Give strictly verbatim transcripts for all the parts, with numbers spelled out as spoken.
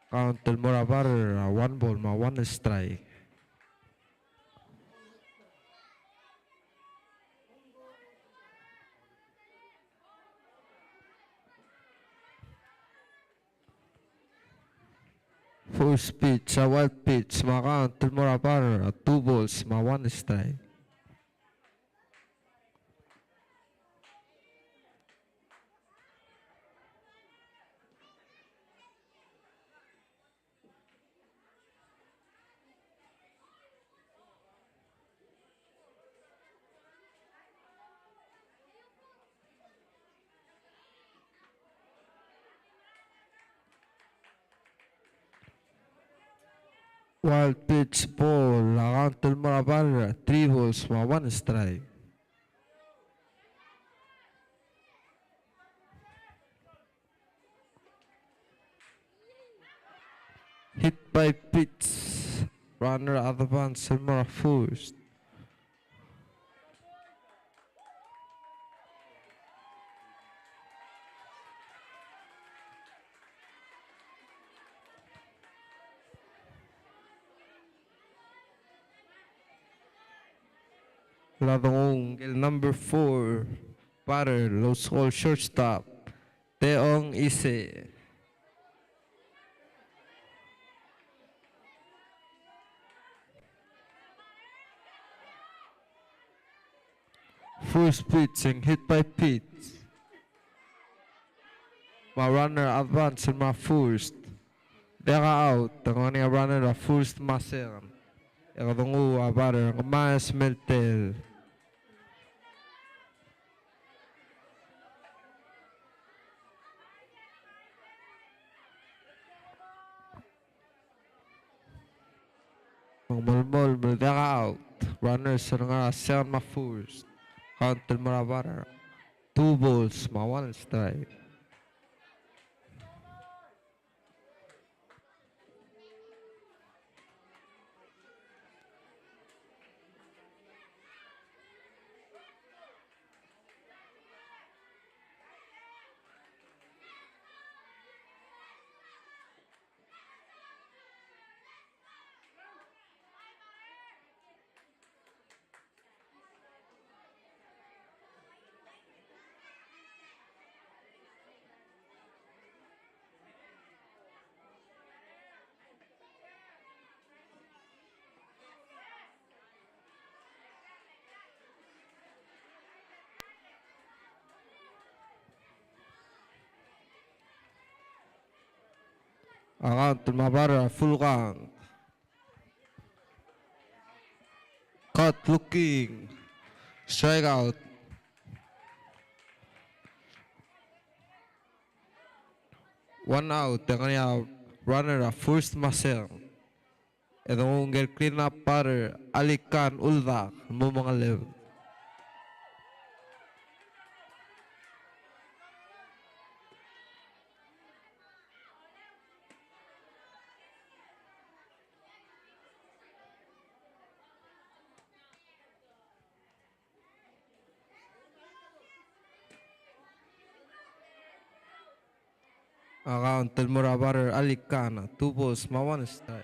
Count el mo er a batter a one ball me a one strike. First pitch, a wild pitch, me a count el mo er a batter a two balls me a one strike. Wild pitch ball, a count el mo er a batter, three balls me a one strike. Hit by pitch. Runner advance el mo er a first. Ladongou el number four batter, el ousekool shortstop, Teong Ise. First pitch, hit by pitch. Me a runner advance el mo er a first. Diak a out, e ng ngar er ngii a runner er a first me a second. E kede nguu a batter, Ngemaes Meltel. Me ng melemolem el diak a out. Runners el ngar er a second me a first. Count el mo er a batter, two balls me a one strike. A count el mo er a batter, full count. Cut looking. Strikeout. One out, e ng ngar er ngii a runner er a first me a second. E dongu ngii el clean up batter, Alikan Uldak, mo mengelebed. A count el mo er a batter, Alikan, two balls me a one strike.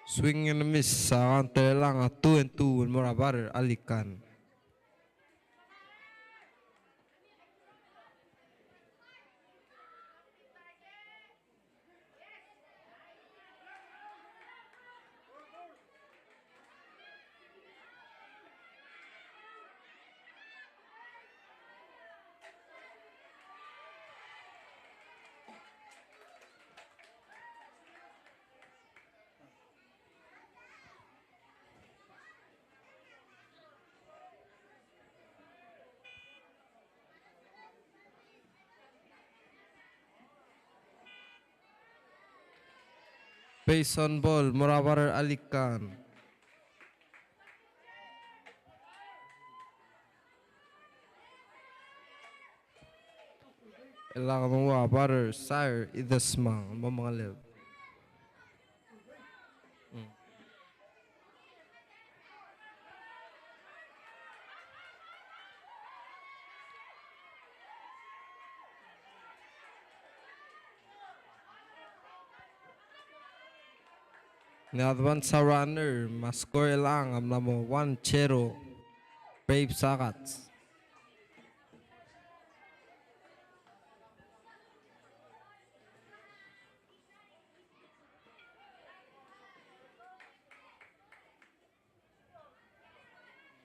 Swing and a miss, a count er chelechang a two and two el mo er a batter, Alikan. Base on ball, mo er a batter, Alikan. E lak donguu a batter, Sire Idesmang, mo mengelebed. Ng advance a runner, me a score er chelechang a mla mo one zero, Braves a kats.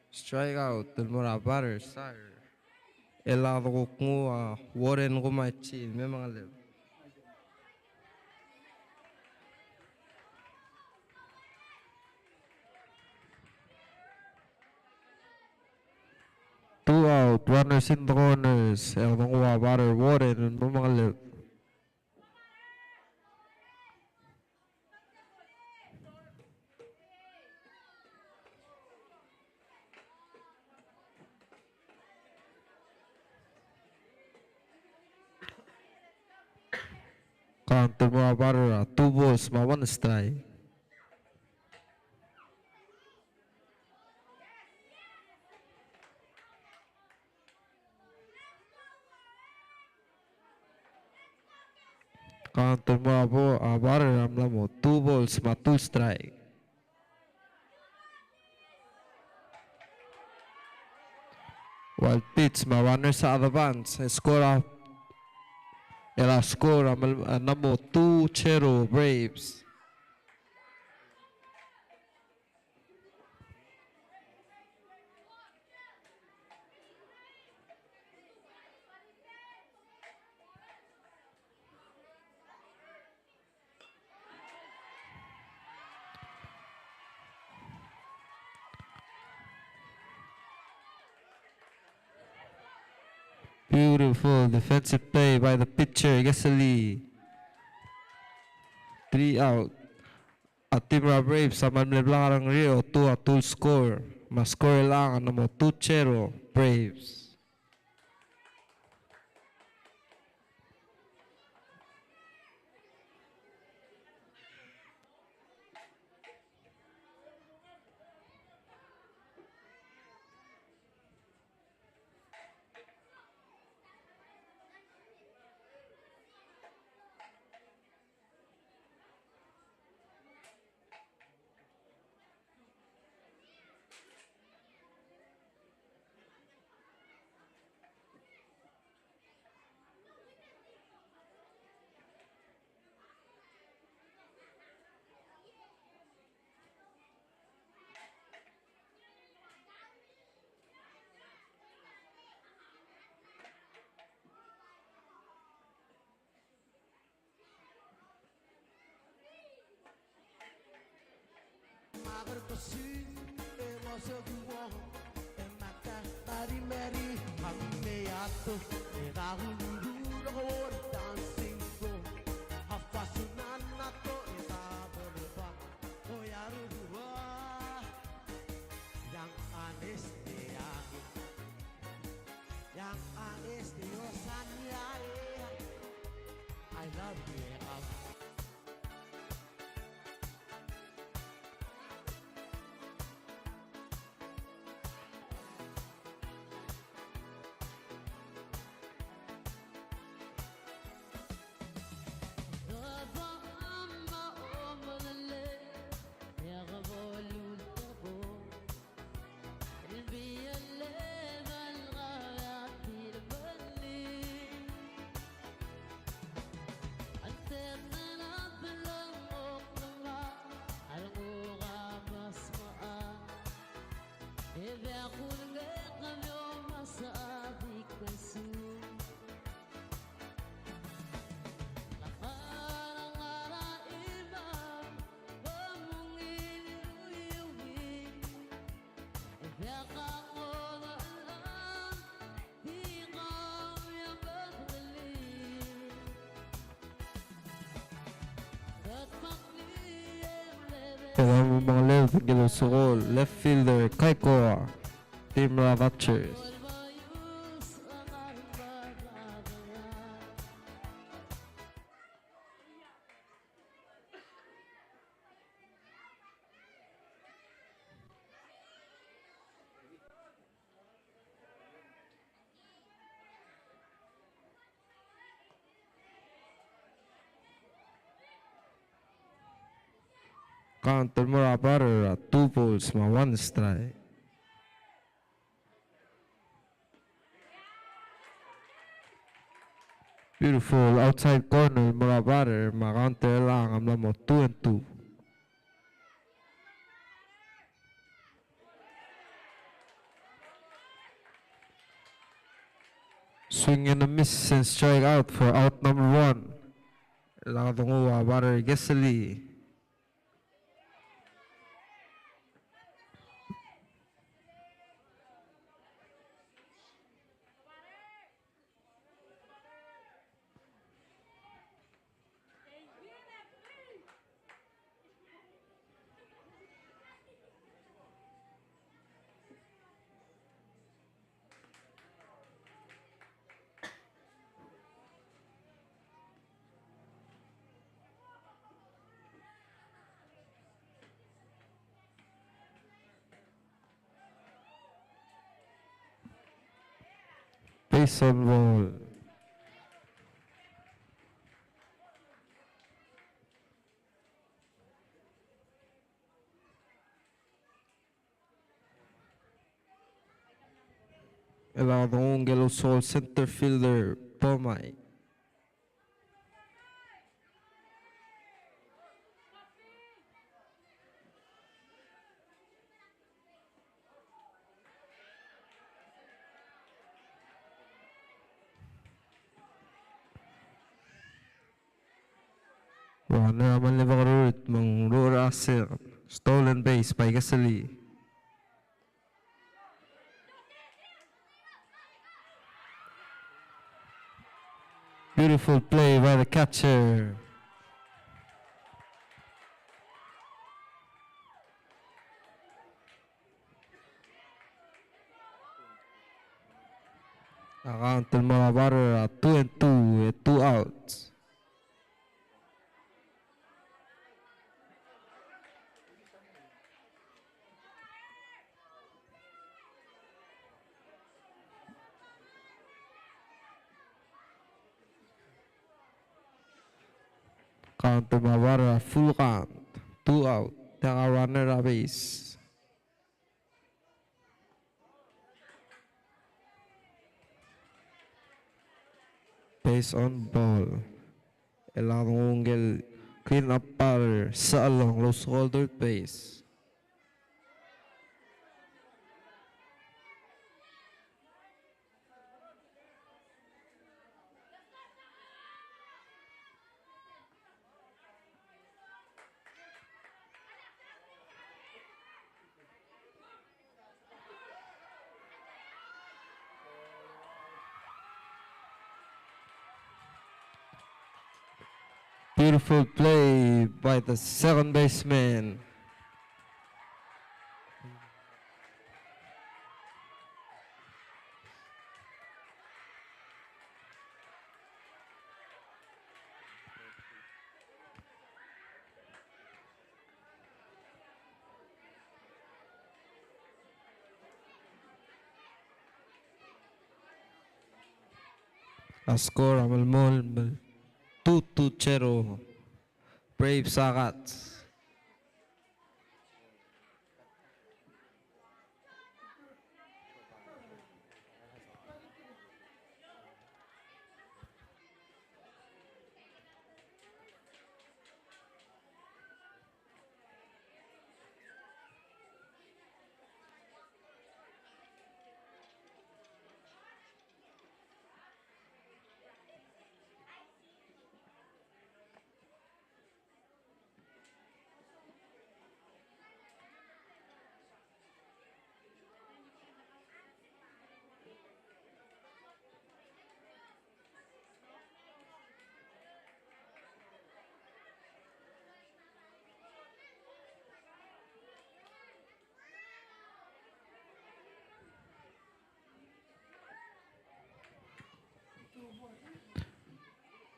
Strikeout el mo er a batter, Sar. El a dekuk nguu a Warren Kumachi, me mengeleb. Two out, runners in the corners, el denguu a batter Warren, mo mengeleb. Count el mo er a batter a two balls me a one strike. Count el mo er a bo-, a batter a mla mo two balls me a two strike. Wild pitch me a runners a advance, score a, el a score a mla mo two zero Braves. Beautiful defensive play by the pitcher, Gesely. Three out. A team er a Braves a mle blak a rengrir e otu a two score. Me a score er chelechang a mo two zero Braves. Kede mo mengeled el ngiluu a sekol, left fielder, Kaikoa, team er a Dodgers. Count el mo er a batter a two balls me a one strike. Beautiful outside corner el mo er a batter me a count er chelechang a mla mo two and two. Swing and a miss and strike out for out number one. Lak donguu a batter Geseli. Base on ball. El a donguu el center fielder, Tomai. Runner a mle bekerurt me ng ruul er a second. Stolen base by Geseli. Beautiful play by the catcher. A count el mo er a batter a two and two, e two outs. Count el mo er a batter a full count, two out, diak a runner er a base. Base on ball. El a donguu el clean up batter, Saalong, el ousekool er a third base. Beautiful play by the second baseman. A score a melemolem el two two zero. Braves a kats.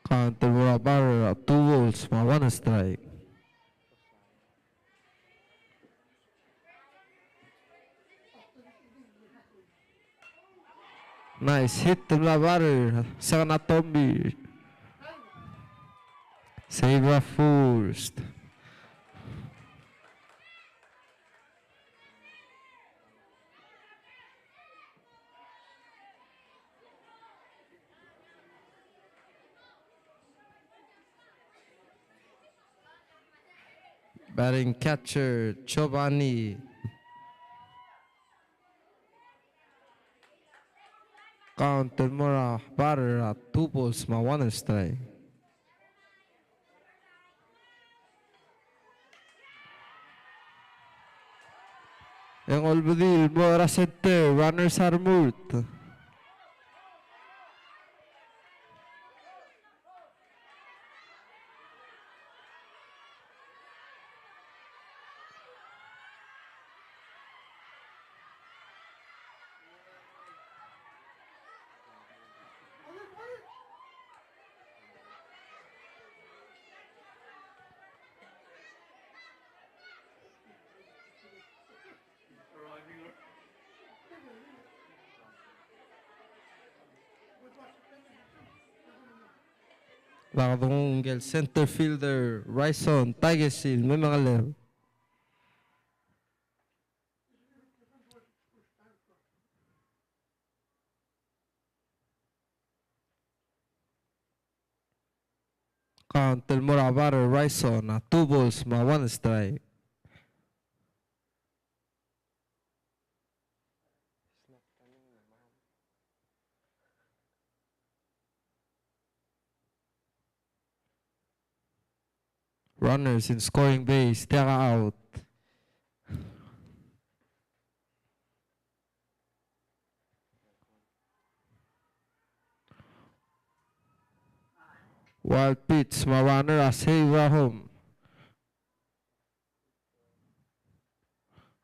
Count el mo er a batter a two balls me a one strike. Nice hit el mo er a batter, second a Tombi. Save a first. Batting catcher Giovanni. Count el mo er a batter a two balls me a one strike. E ng olbedii el mo er a center, runners a remurt. Lak donguu ngike el center fielder Raison Taikesil me mengeleb. Count el mo er a batter Raison a two balls me a one strike. Runners in scoring base, tiak a out. Wild pitch me a runner a save er a home.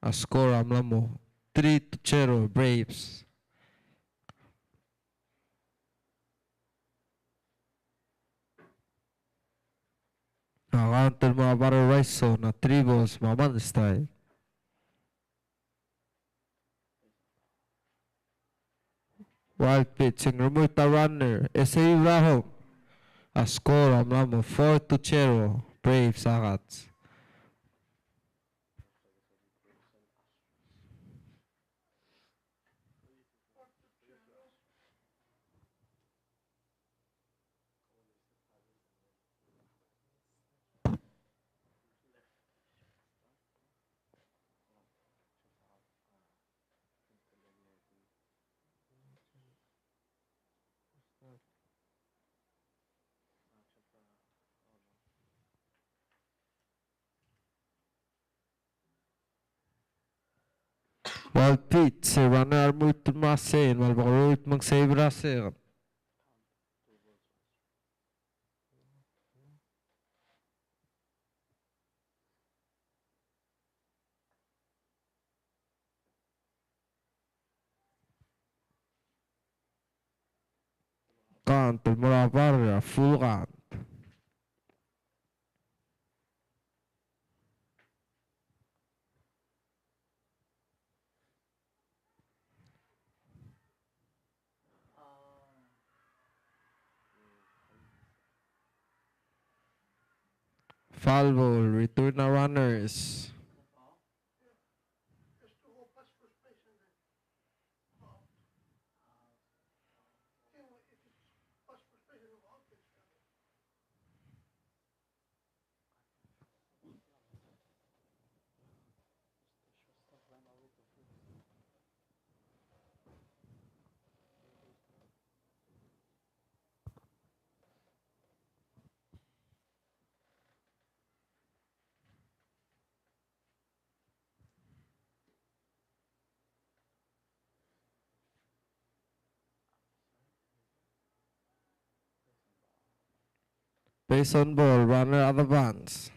A score a mla mo three to zero Braves. A count el mo er a batter Raison a three balls me a one strike. Wild pitch, e ng remurt a runner, e save er a home. A score a mla mo four to zero Braves a kats. Wild pitch, e runner a remurt el mo er a second, me a lebo kerurt me ng save er a second. Count el mo er a batter a full count. Foul ball, return a runners. Base on ball, runner advance.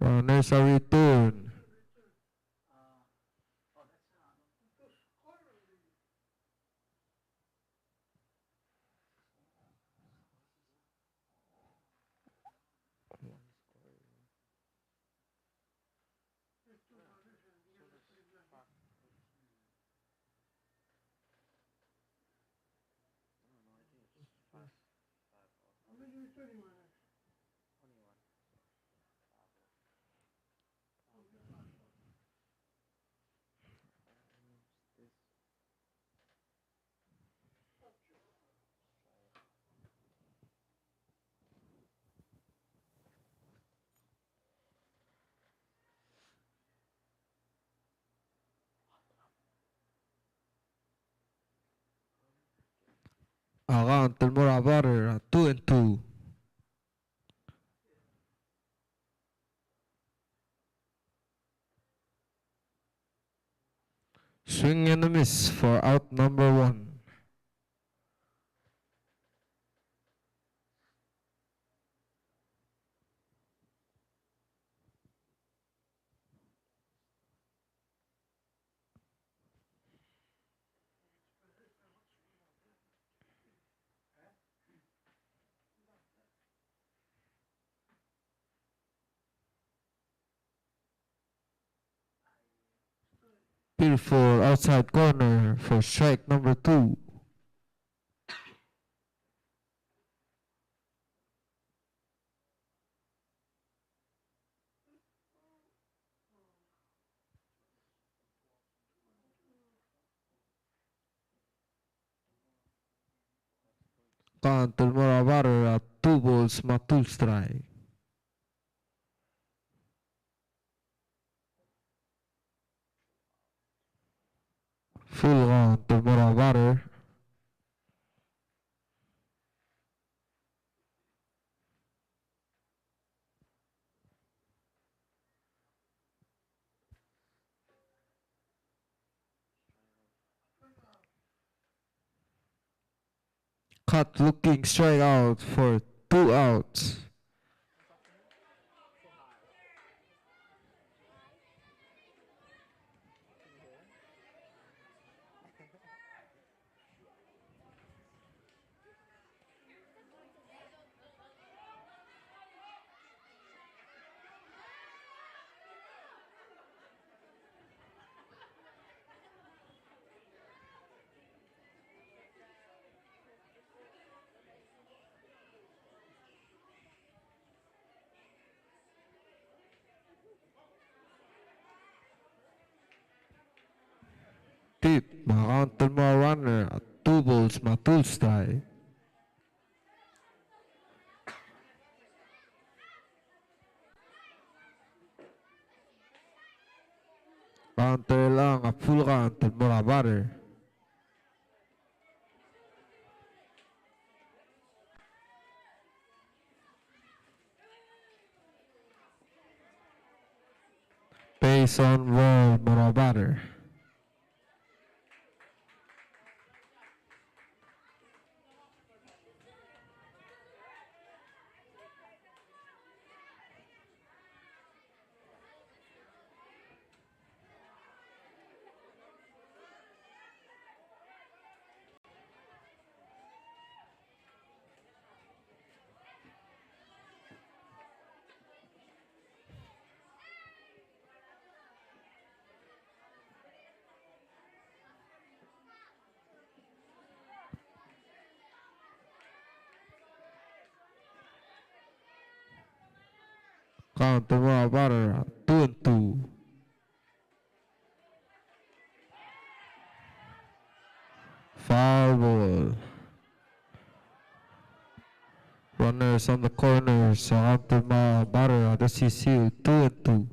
Runners a return. A count el mo er a batter, a two and two. Swing and a miss for out number one. Beautiful outside corner for strike number two. Count el mo er a batter a two balls me a two strike. Full count el mo er a batter. Cut looking strikeout for two outs. Tip, me a count el mo er a runner a two balls me a two strike. Count er chelechang a full count el mo er a batter. Base on roll, mo er a batter. Count el mo er a batter, two and two. Foul ball. Runners on the corners, a count el mo er a batter a desisiu, two and two.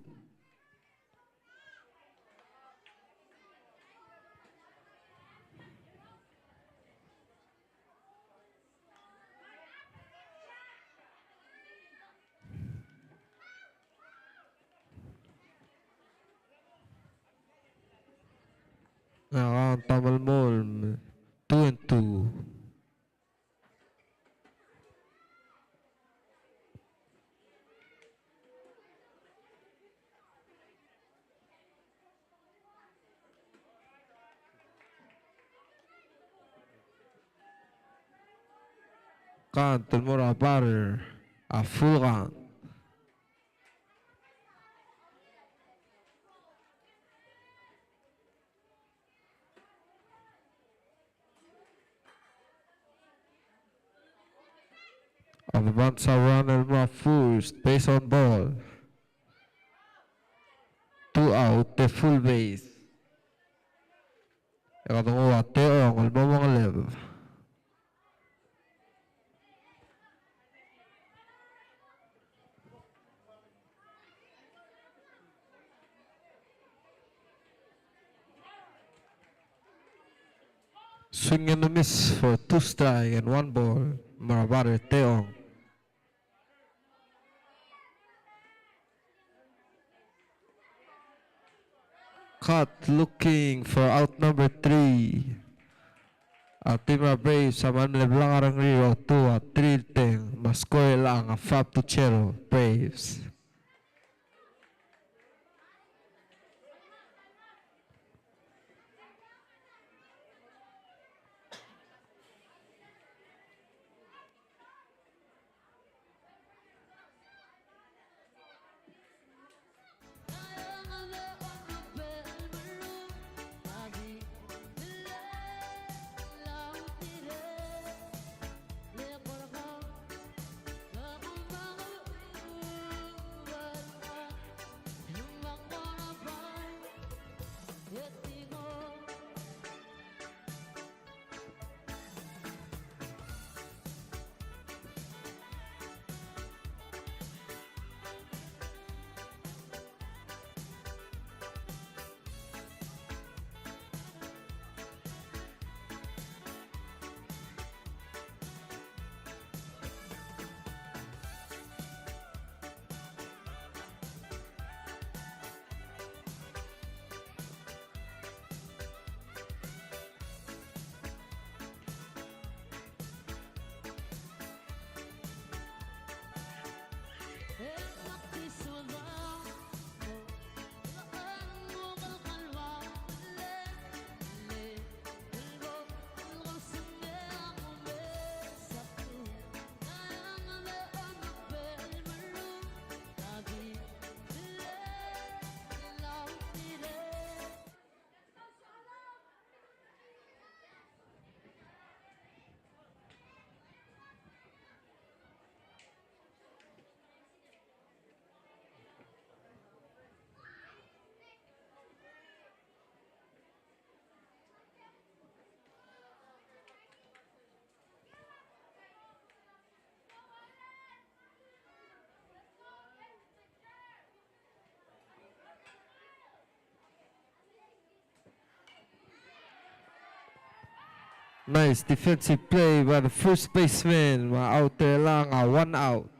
A count a melemolem, two and two. Count el mo er a batter, a full count. Advance a run el mo er a first, base on ball. Two out, te full base. E kede nguu a Teong el mo mengeleb. Swing and a miss for two strike and one ball. Mo er a batter Teong. Cut, looking for out number three. A team er a Braves a mle blak a rengrir el otu a three el teng, me a score er chelechang a five to zero, Braves. Nice defensive play by the first baseman. Me a out er chelechang a one out.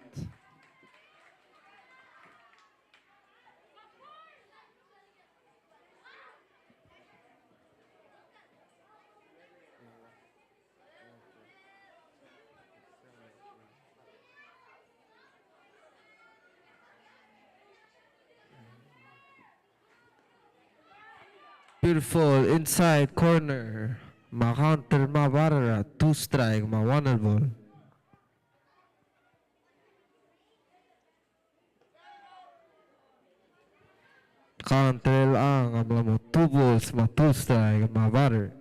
Beautiful inside corner. Me a counter me a batter, two strike, me a one el ball. Counter er chelechang a mla mo two balls me a two strike me a batter.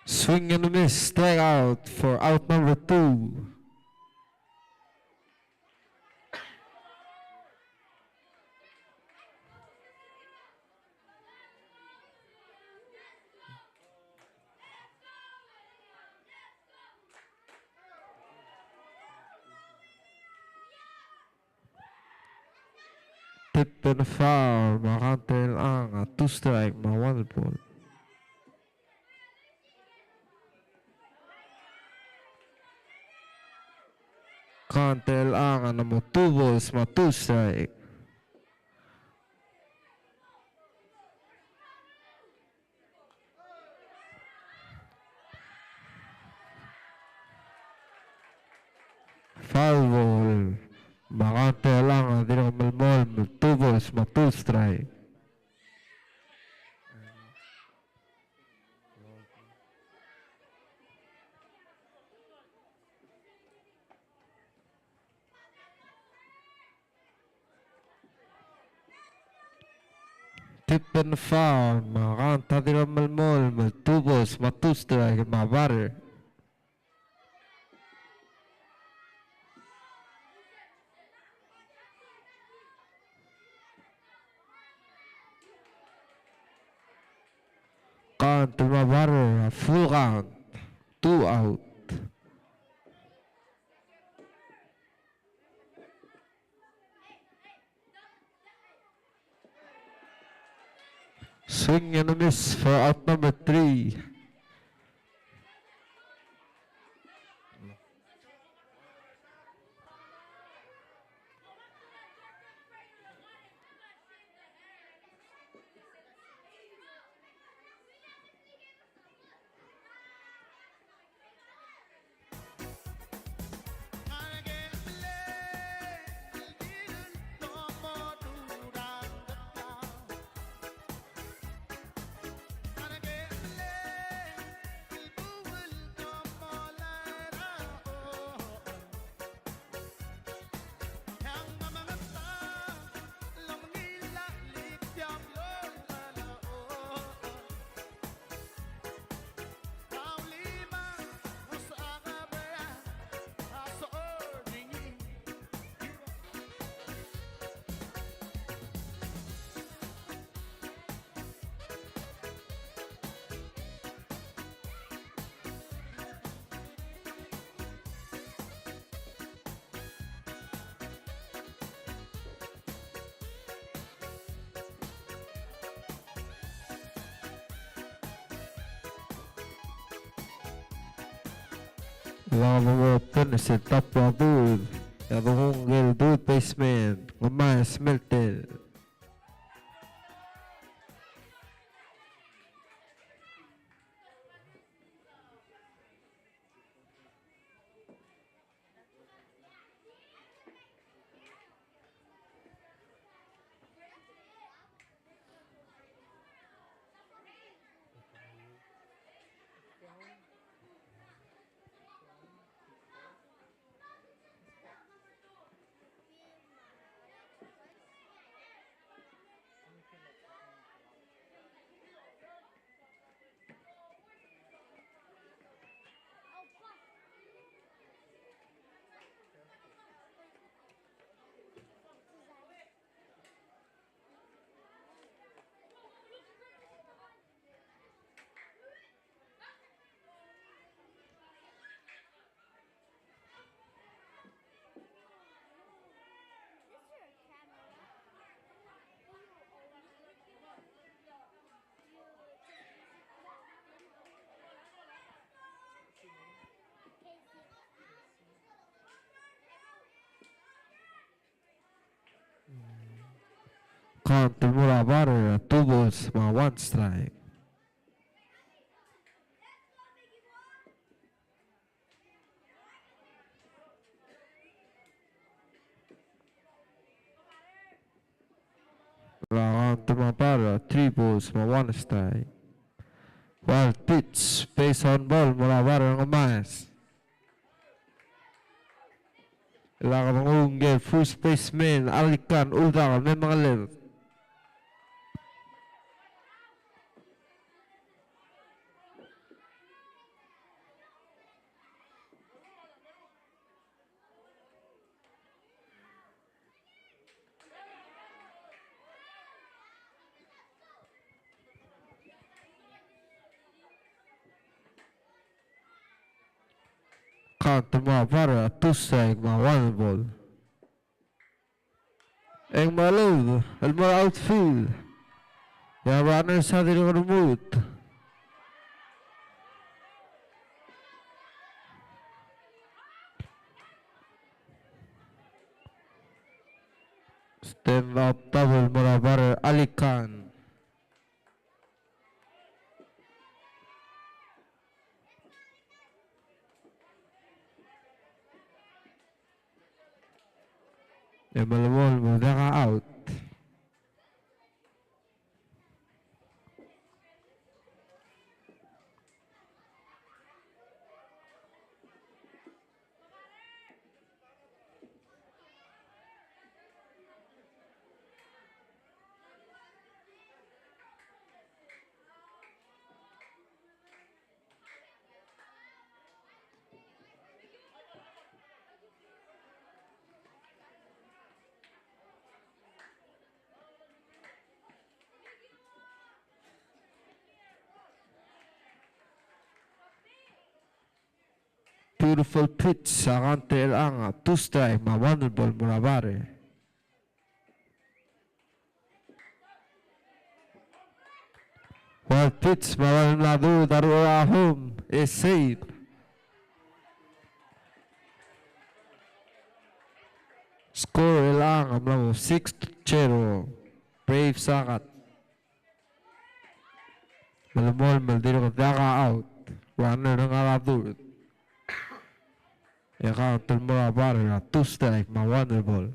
Swing and a miss, strikeout for out number two. Tipped and foul, me a counter er chelechang a two strike me a one ball. Counter er chelechang a mo two balls me a two strike. Foul ball. Me a counter er chelechang a dirk melemolem, two balls me a two strike. Penfau, me a count a dirrek el melemolem el two balls me a two strike me a batter. Count me a batter, a full count, two out. Swing and a miss for out number three. Lak bo mo open e set up a third. E a donguu ngike el third baseman, Ngemaes Meltel. Count el mo er a batter, two balls me a one strike. Count el mo er a batter, three balls me a one strike. Wild pitch, base on ball, mo er a batter Ngemaes. Lak bo donguu ngike el first baseman, Alikan Uldagal, me mengeled. Count el mo er a batter, two strike me a one ball. E ng melud el mo er a outfield. E a runners a dirk lmuut. Stand out double el mo er a batter Alikan. E melemolem el mo diak a out. Beautiful pitch, a kang er chelechang, two strike, me a one ball el mo er a batter. Wild pitch, me a one el mla dul, a rua er a home, e safe. Score er chelechang a mla mo six to zero. Braves a kat. Melemolem el dirk diak a out. Runner er ngii a dul. E kang er a mo er a batter, a two strike, me a one ball.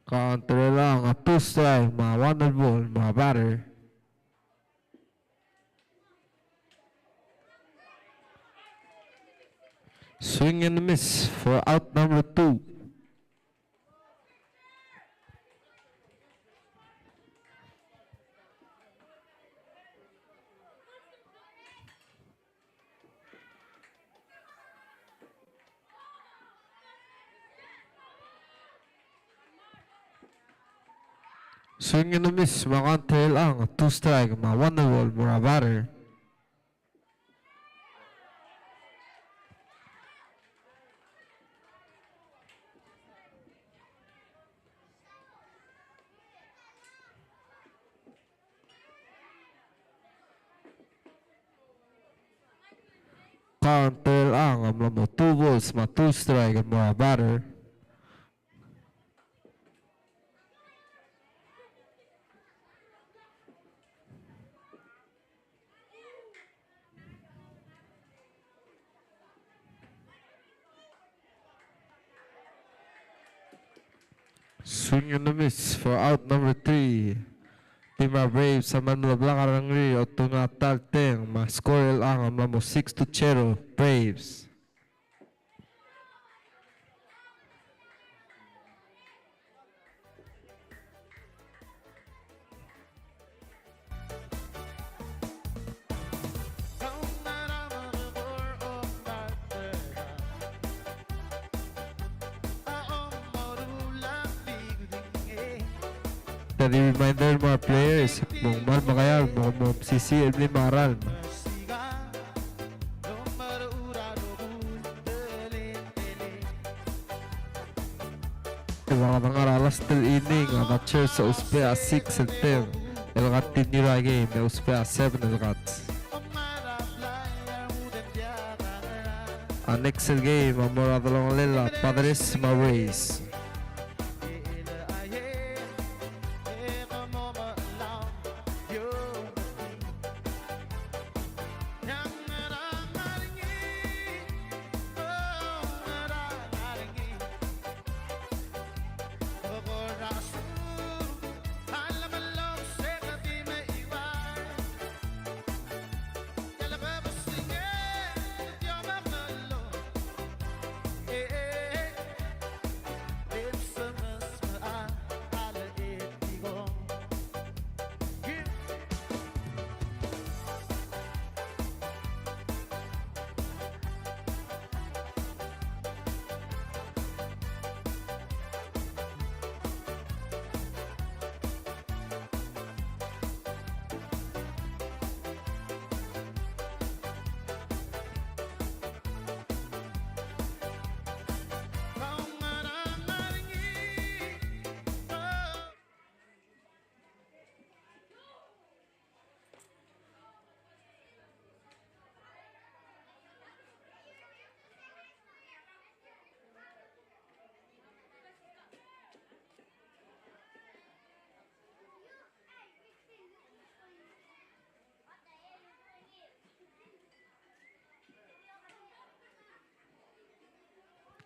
Kang er chelechang a two strike, me a one ball, me a batter. Swing and a miss for out number two. Swing and a miss, me a kang er chelechang, two strike, me a one ball, mo er a batter. Kang er chelechang a mla mo two balls me a two strike el mo er a batter. Swing and a miss for out number three. Team er a Braves a mla mo blak a rengrir, otungel a ta el teng, me a score er chelechang a mla mo six to zero, Braves. Tia di reminder el mo er a players, me ng kmal mekeald, me ng mo mesisiich el mle merael. Ng ngar er a last el inning, a Dodgers a ousbech a six el teng el continue er a game, e ousbech a seven el kats. A next el game a mo er a delongelel a Padres me a Rays.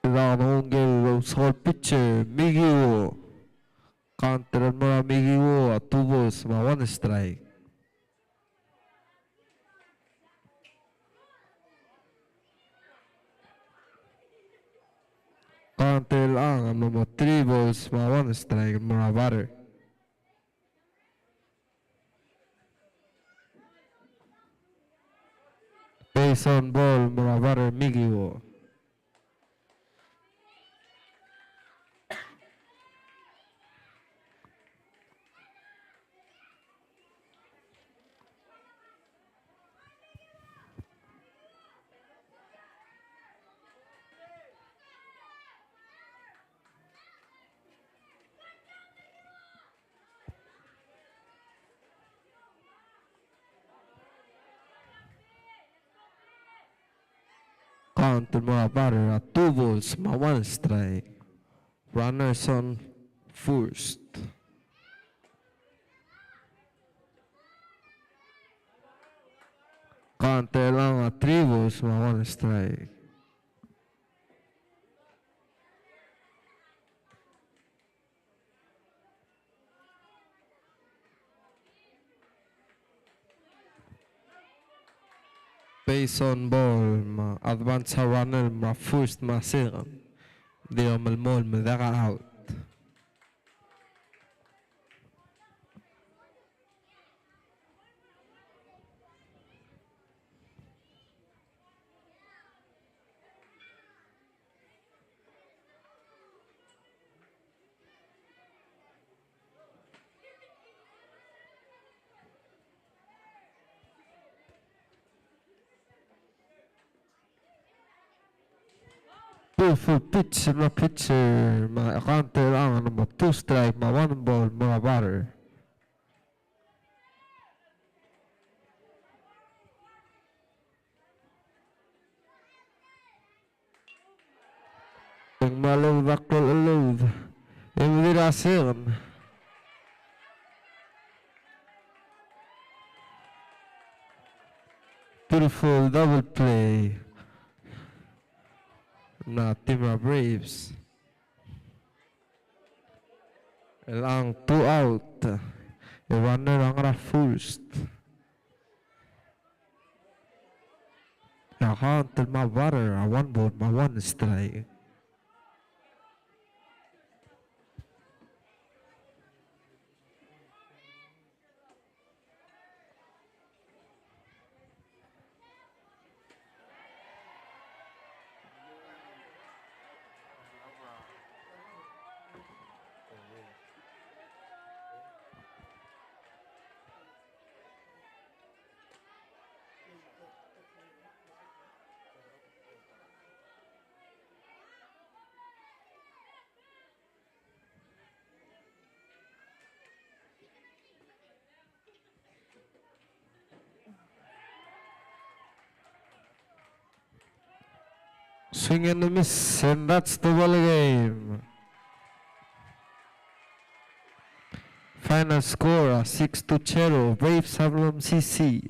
Kede ungil el Score pitcher, Mikiwo. Counter el mo er a Mikiwo, a two balls me a one strike. Counter el ang, a mo three balls me a one strike el mo er a batter. Base on ball, mo er a batter Mikiwo. Count el mo er a batter a two balls me a one strike. Runners on first. Count el ang a three balls me a one strike. Base on ball, me a advance a runner me a first me a second. Di omelemolem el diak a out. Beautiful pitch, no pitcher, me a count el ang a mo two strike, me a one ball, mo er a batter. Ng mle udak el load. E mo di er a second. Beautiful double play. Na team er a Braves. El ang two out. E runner a ngar er a first. E a count el mo er a batter a one ball me a one strike. Swing and a miss, and that's the ball game. Final score, uh, six to zero, Braves Avalon C C.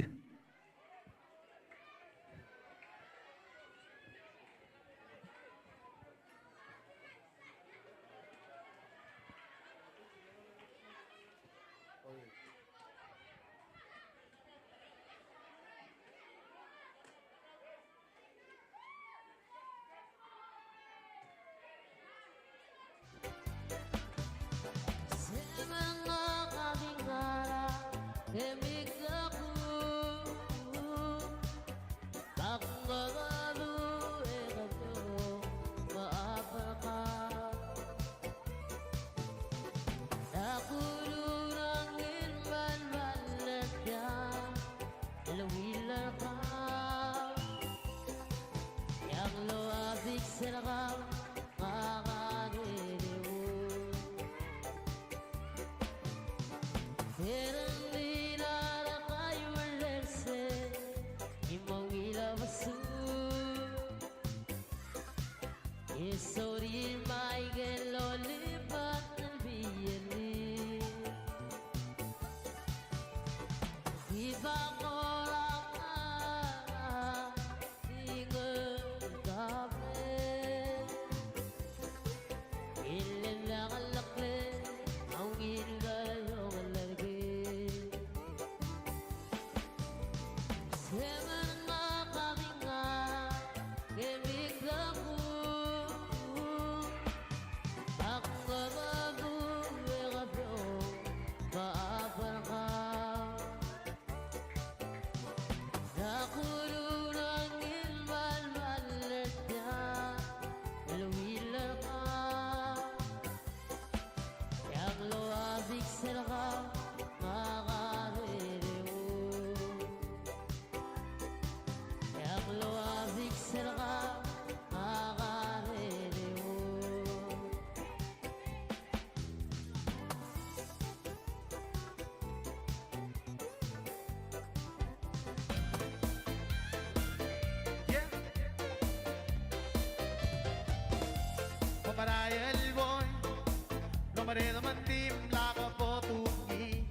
Ed me ng dimlak bo dungil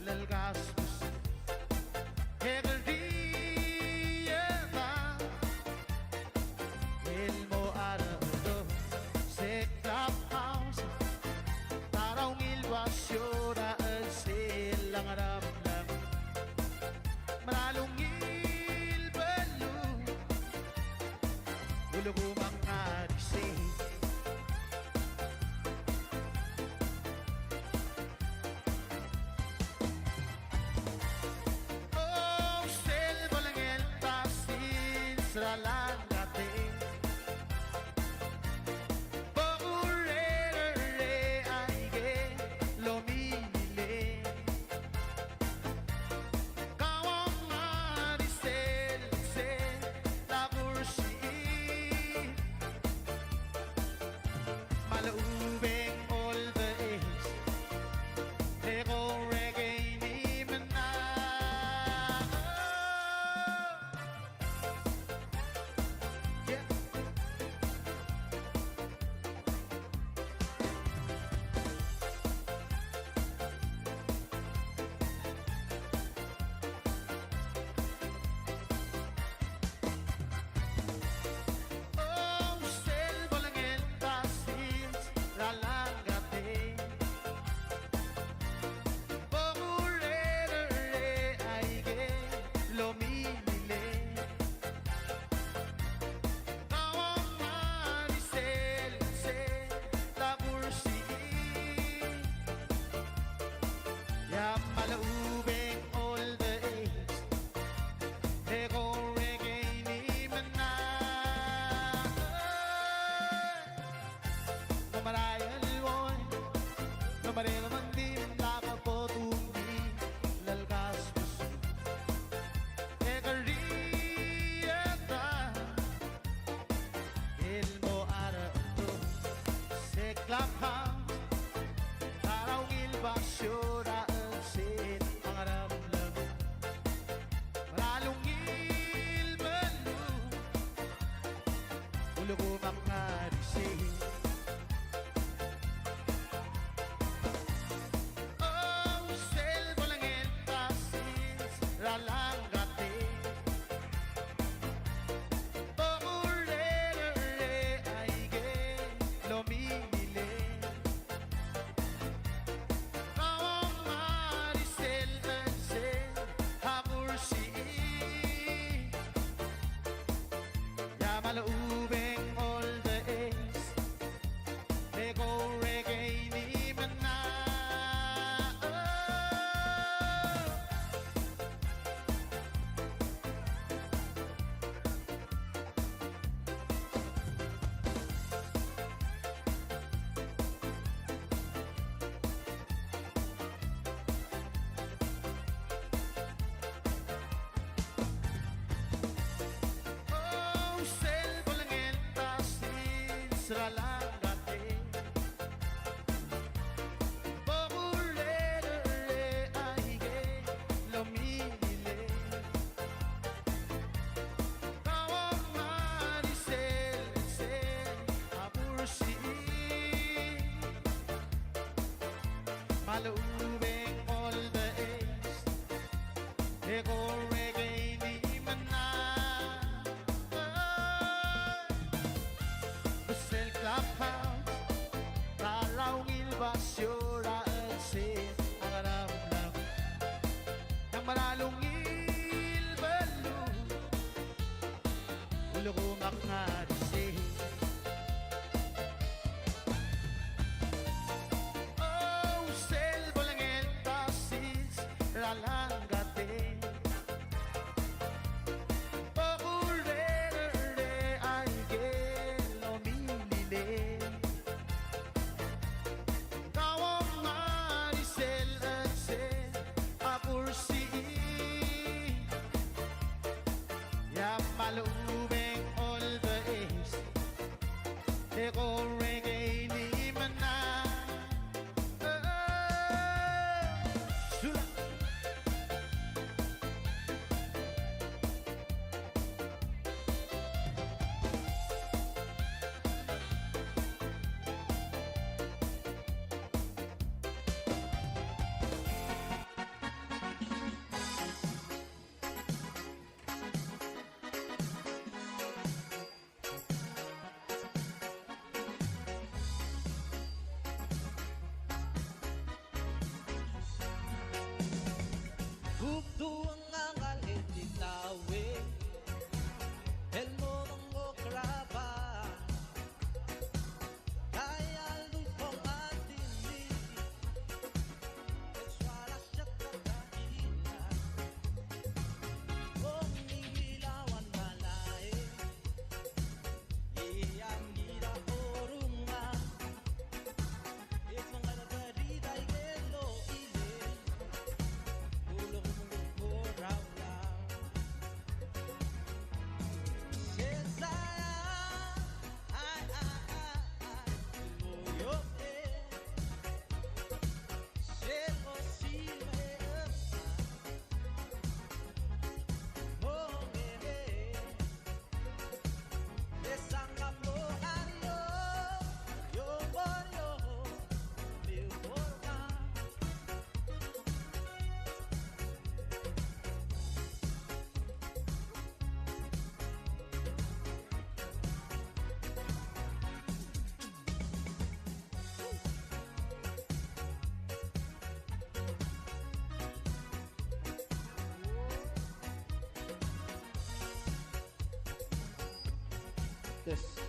el kasbesubed. E keriid a el mo er a Rose Clubhouse, ta er a ungil basio er a chelsel a ngar er a blam. Mera el ungil beluu, ulekum a ngar er sei. Oh, sel bo lengel ta sils er a langkatei. Bo kurererei aike el omililei. Kau a ngar er sel, sel a kursiich. Me a lechub e ng all the age, e ko er a keimel a mla. Yeah. Oh, sel bo lengel ta sils er a langkatei. Bo kurererei aike el omililei. Kau a ngar er sel, sel a kursiich. E a me a lechub e ng all the age, e ko er a keimel a mla. Ng merael el ua, ng merael me ng dimlak bo dungil el kasbesubed. E keriid a el mo er a Rose Clubhouse, ta er a ungil basio er a chelsel a ngar er a blam. Mera el ungil beluu, ulekum a ngar er sei. Oh, sel bo lengel ta sils er a langkatei. Bo kurererei aike el omililei. Kau a ngar er sel, sel a kursiich. E a me a lechub e ng all the age, e ko er a keimel a mla. Oh, sel bo lengel ta sils er a langkatei. Bo kurererei aike el omililei. Kau a ngar er sel, sel a kursiich. Me a lechub e ng all the age, e ko er a keimel a mla. Sel Clubhouse, ta er a ungil basio er a chelsel a ngar er a blam. Ng mera el ungil beluu, ulekum a ngar er sei. Oh, sel bo lengel ta sils er a langkatei. Bo kurererei aike el omililei. Kau a ngar er sel, sel a kursiich. E a me a lechub e ng all the age, Yes.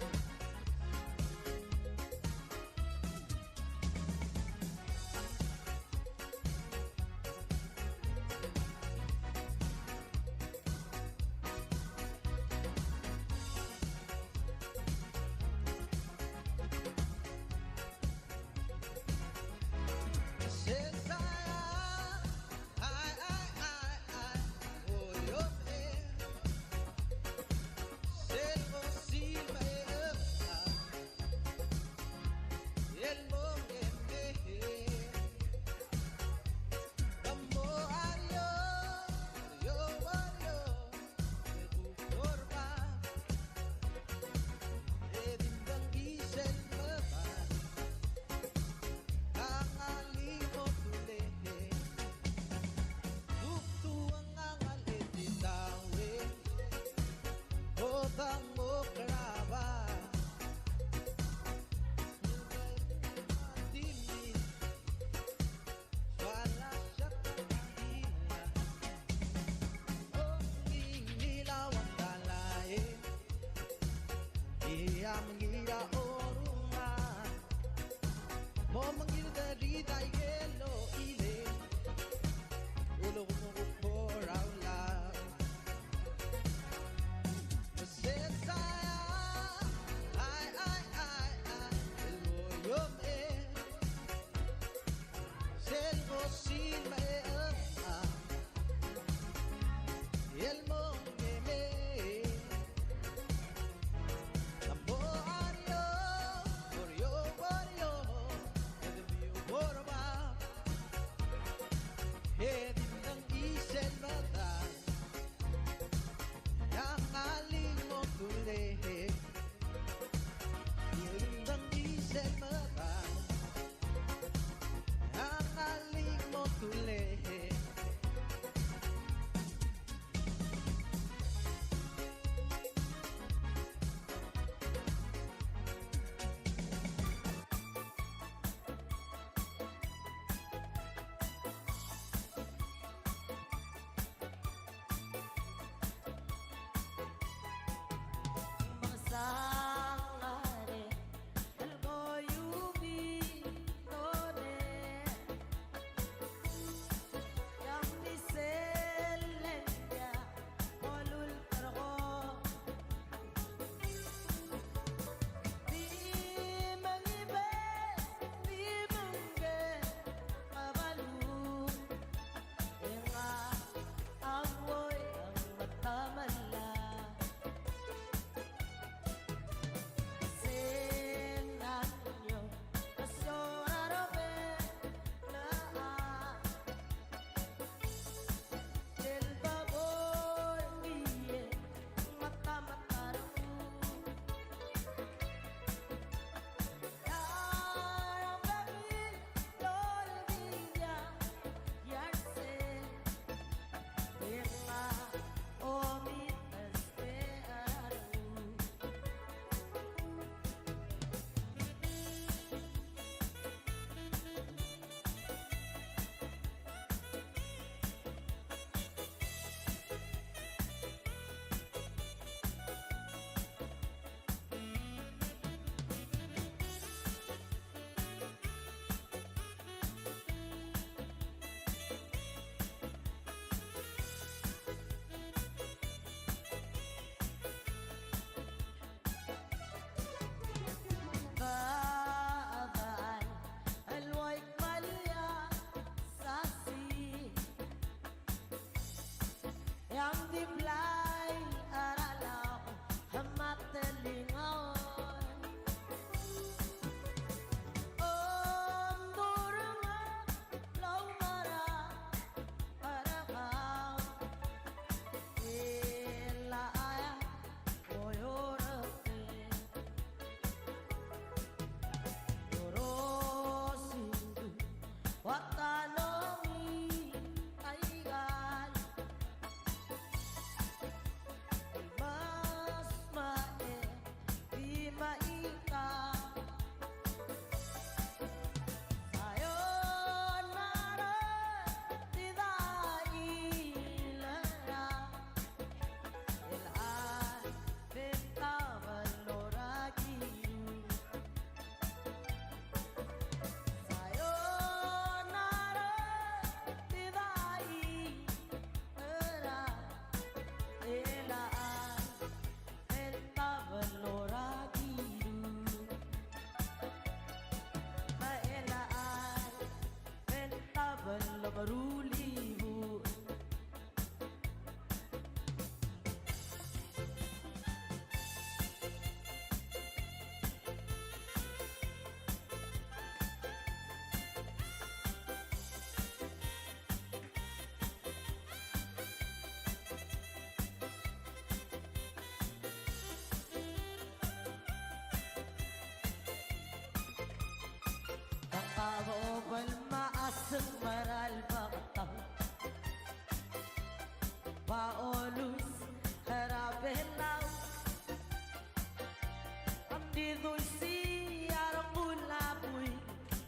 Di dulsii a rengul a buil,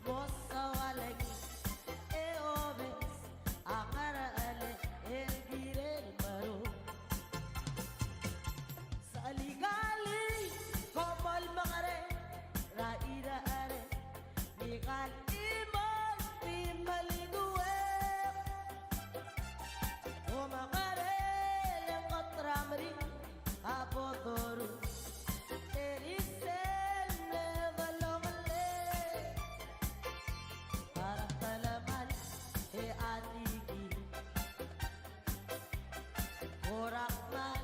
mo soal a ngii, e obes a ngerchelel el kirel meruul. Sechelikalii, kom olemekngeltengat er a irechar, ngika el chimo di melikuek. Omekerel e ng kot er a meringel a bo doruul, e di sel mle delongelel. A retelemall e a dikii Orak mal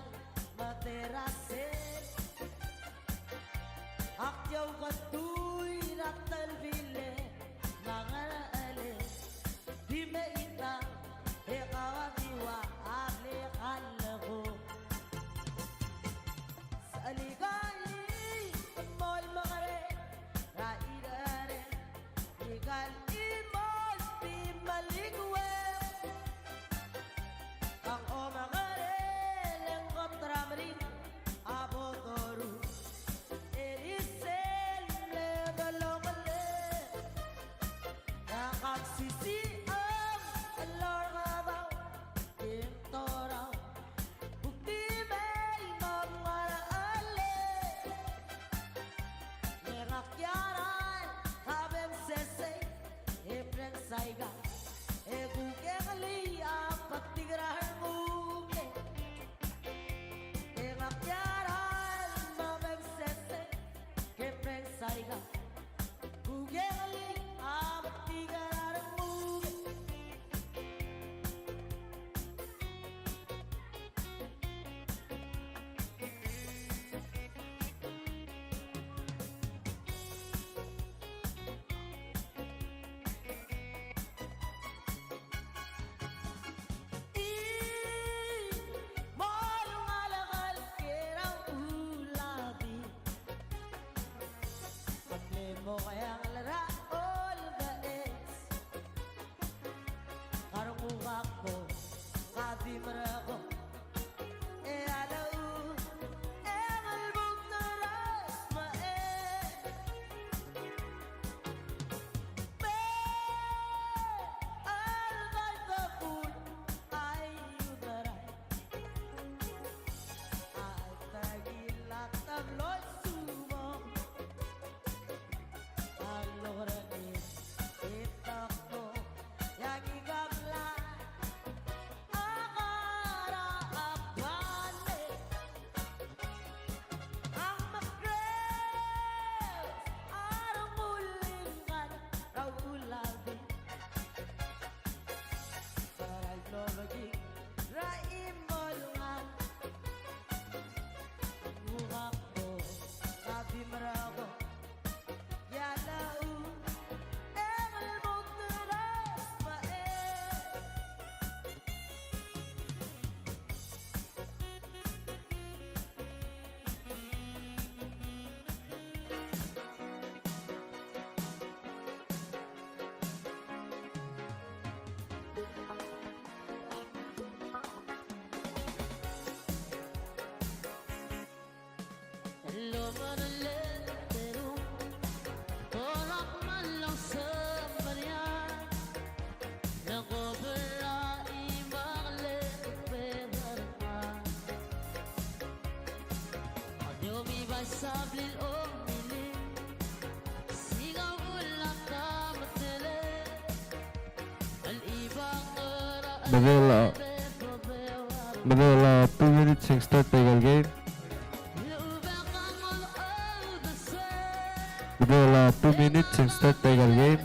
me a terasel. Ak di oukedui er a telbilel me a ngerchelel. Di mechitang e kau a di ua a blekall ko. Sechelikalii, molemekngeltengat er a irechar, ngika el chimo di melikuek. Ng omekerel e ng kot er a meringel a bo doruul, e di sel mle delongelel. E a kaksisiich el orechedau e ng torau, kuk di mei me ng ngerchelel. Me ngak a kiarai a bem sesei e bren saika, e kuk e ng lii a betik er a renguk. E ngak a kiarai a bem sesei e bren saika, kuk e ng lii a betik er a renguk. Ii, mo lungalek el ker a ulabi. Ak mle mo keangel er a olbecheks. Ka renguk a kbo, ka di merekong. E a lechub e ng lmuut er a smecher. Me a lbai de kul a iuderai. A tekil a teblo el subong. A lokerengit e tekmo, e a ngika el blai a kara a bane. A mekres a rengul el ngar er a ulabi. Kora el obekik er a chimo el ngar. Nguu a kbo, ka di merekong. E a lechub e ng lmuut er a smecher. Medal a, medal a two minutes e ng start a ikal game. Medal a two minutes e ng start a ikal game.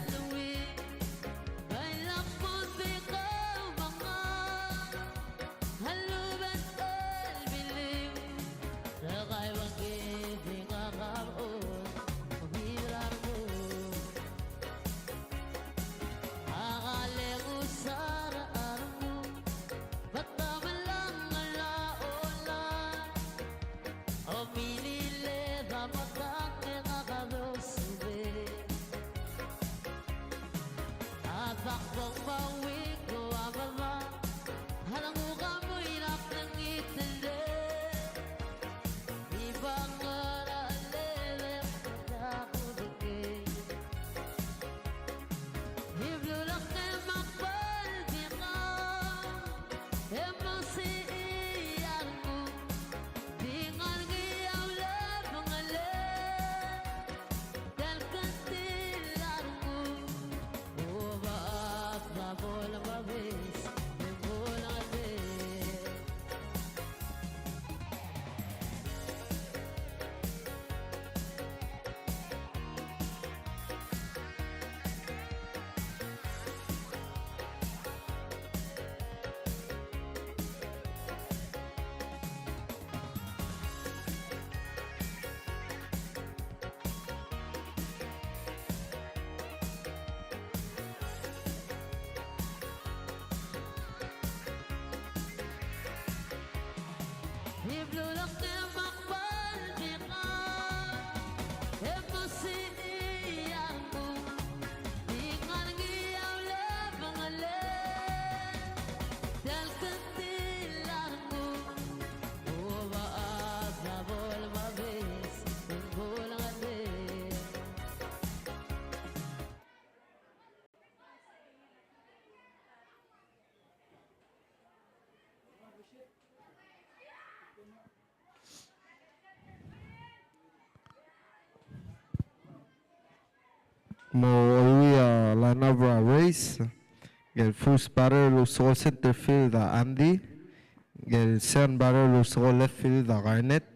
Mo uluii a lineup er a Rays, el first batter el ousbech el center field a Andy, el second batter el ousbech el left field a Garnet,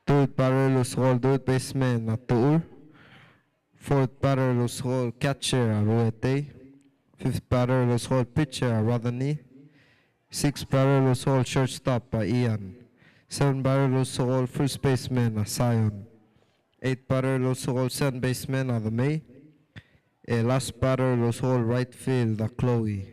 third batter el ousbech el third baseman a Tuur, fourth batter el ousbech el catcher a Ruetei. Fifth batter el ousbech el pitcher a Rodney. Sixth batter el ousbech el shortstop a Ian. Seventh batter el ousbech el first baseman a Zion. Eighth batter el ousbech el second baseman a Demei. E last batter el ousbech el right field a Chloe.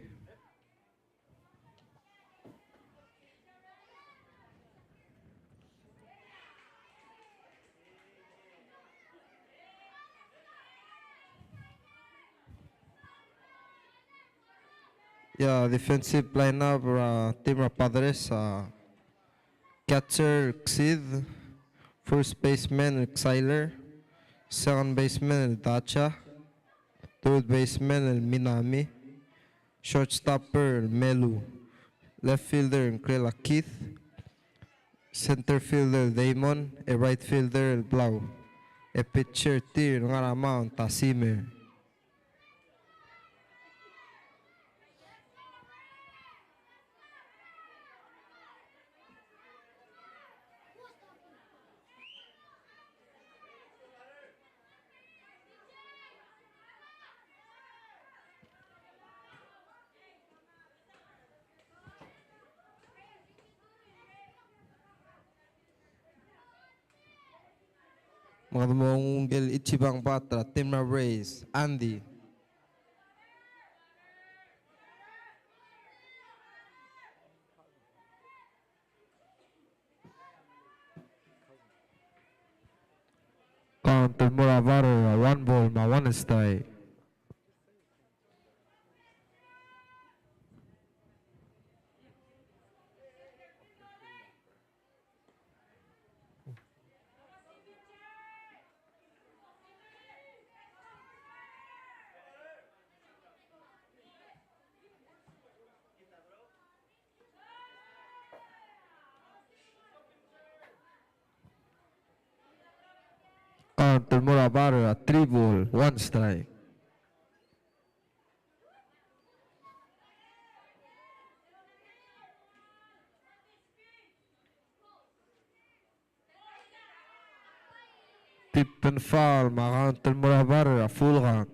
Ia, defensive lineup er a team er a Padres a catcher Ksid, first baseman el Xiler, second baseman el Dacha, third baseman el Minami, shortstopper el Melu, left fielder el Krela Keith, center fielder el Damon, e right fielder el Blau, e pitcher tir el ngar er a mound a Simer. Me kede mo nguu el Ichibang bat er a team er a Rays, Andy. Count el mo er a batter a one ball me a one strike. Count el mo er a batter a three ball, one strike. Tipped foul, me a count el mo er a batter a full count.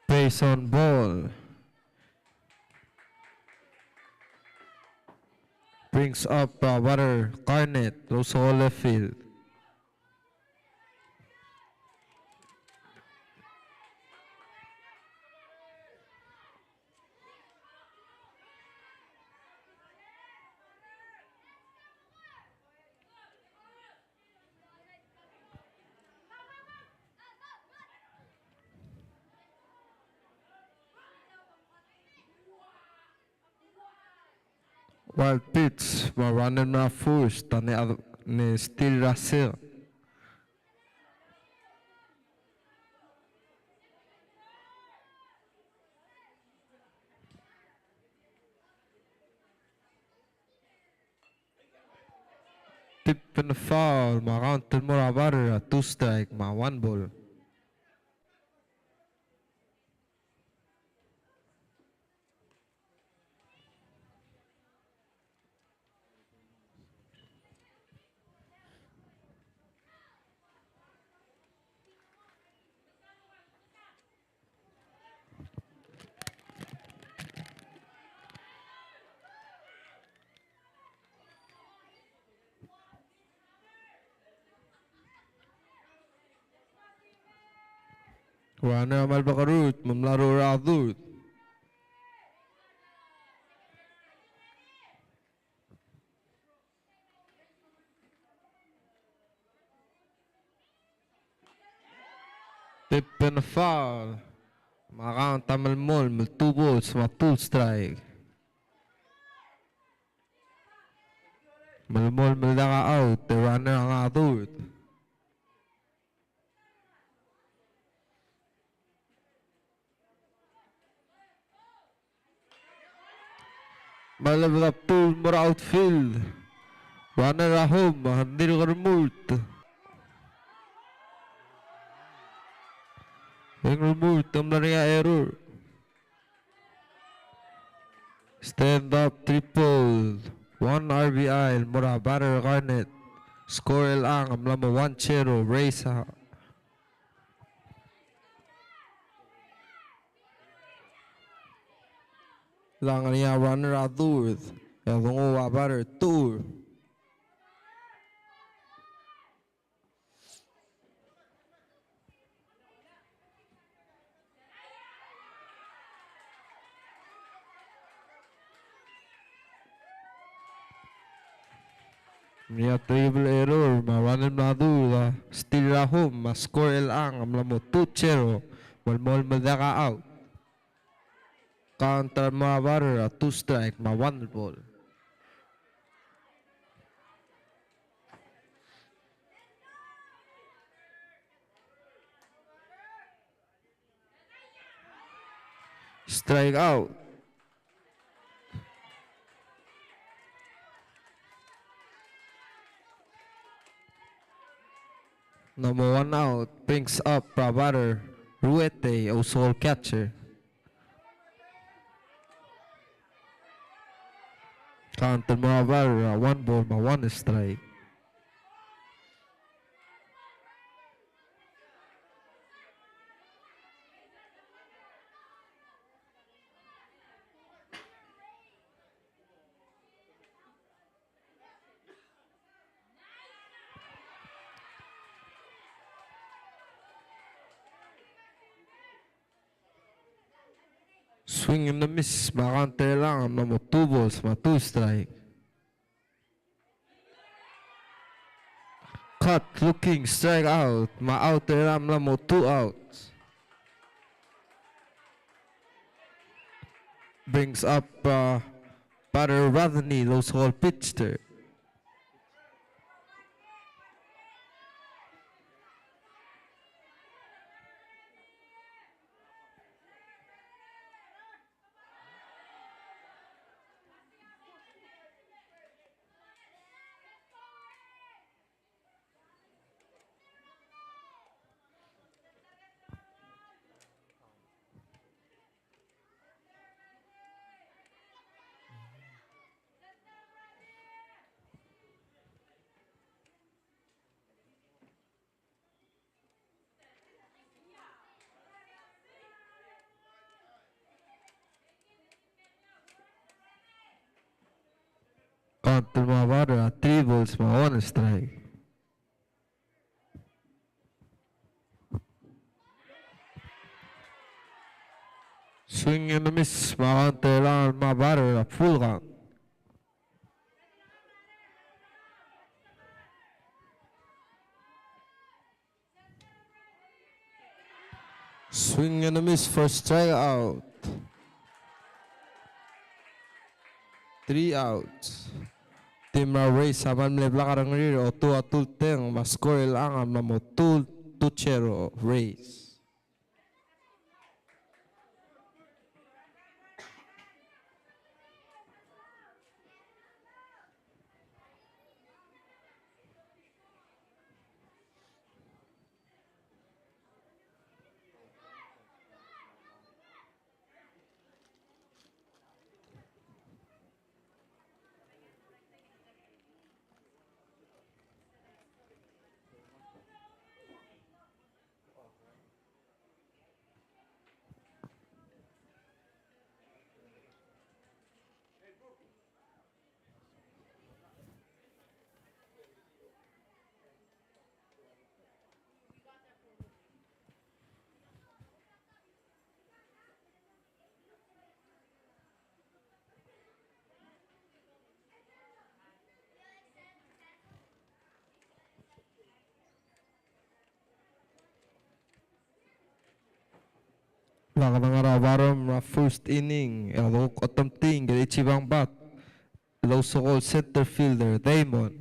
Base on ball. Brings up a batter, Garnet, el ousbech el left field. Wild pitch, me a runner er a first, a ne, ne steal er a second. Tipped foul, me a count el mo er a batter a two strike, me a one ball. Runner a mle blekerurt, me mla er a third. Tipped and a foul. Me a count a melemolem el two balls me a two strike. Melemolem el diak a out, e runner a ngar er a third. Me a left a ball el mo er a outfield. Runner a home, a dirk el remurt. Ng remurt, ng mla er ngii a error. Stand up triple, one R B I el mo er a batter Garnet. Score er chelechang a mla mo one zero, Rays a. Ng ngar er ngii a runner er a third, e a donguu a batter er a third. Ng ngar er ngii a triple error, me a runner el mla dul a steal er a home, me a score er chelechang a mla mo two zero, me a melemolem el diak a out. Count er a mo er a batter a two strike, me a one ball. Strike out. Number one out, brings up er a batter, Ruete, Ousol catcher. Count el mo er a batter a one ball me a one strike. Swing and a miss, me a count er chelechang a mla mo two balls me a two strike. Cut looking, strike out, me a out er chelechang a mla mo two outs. Brings up, uh, batter Rodney, Ousol pitcher. Count el mo er a batter a three balls me a one strike. Swing and a miss, me a count er chelechang el mo er a batter a full count. Swing and a miss for strikeout. Three outs. Team er a Rays a mle blak a rengrir, otu a tulteng, me a score er chelechang a mla mo two, two zero Rays. Lak dengar er a barom er a first inning, e a dekuk otemting er a Ichibang bat, el ousekool center fielder, Damon.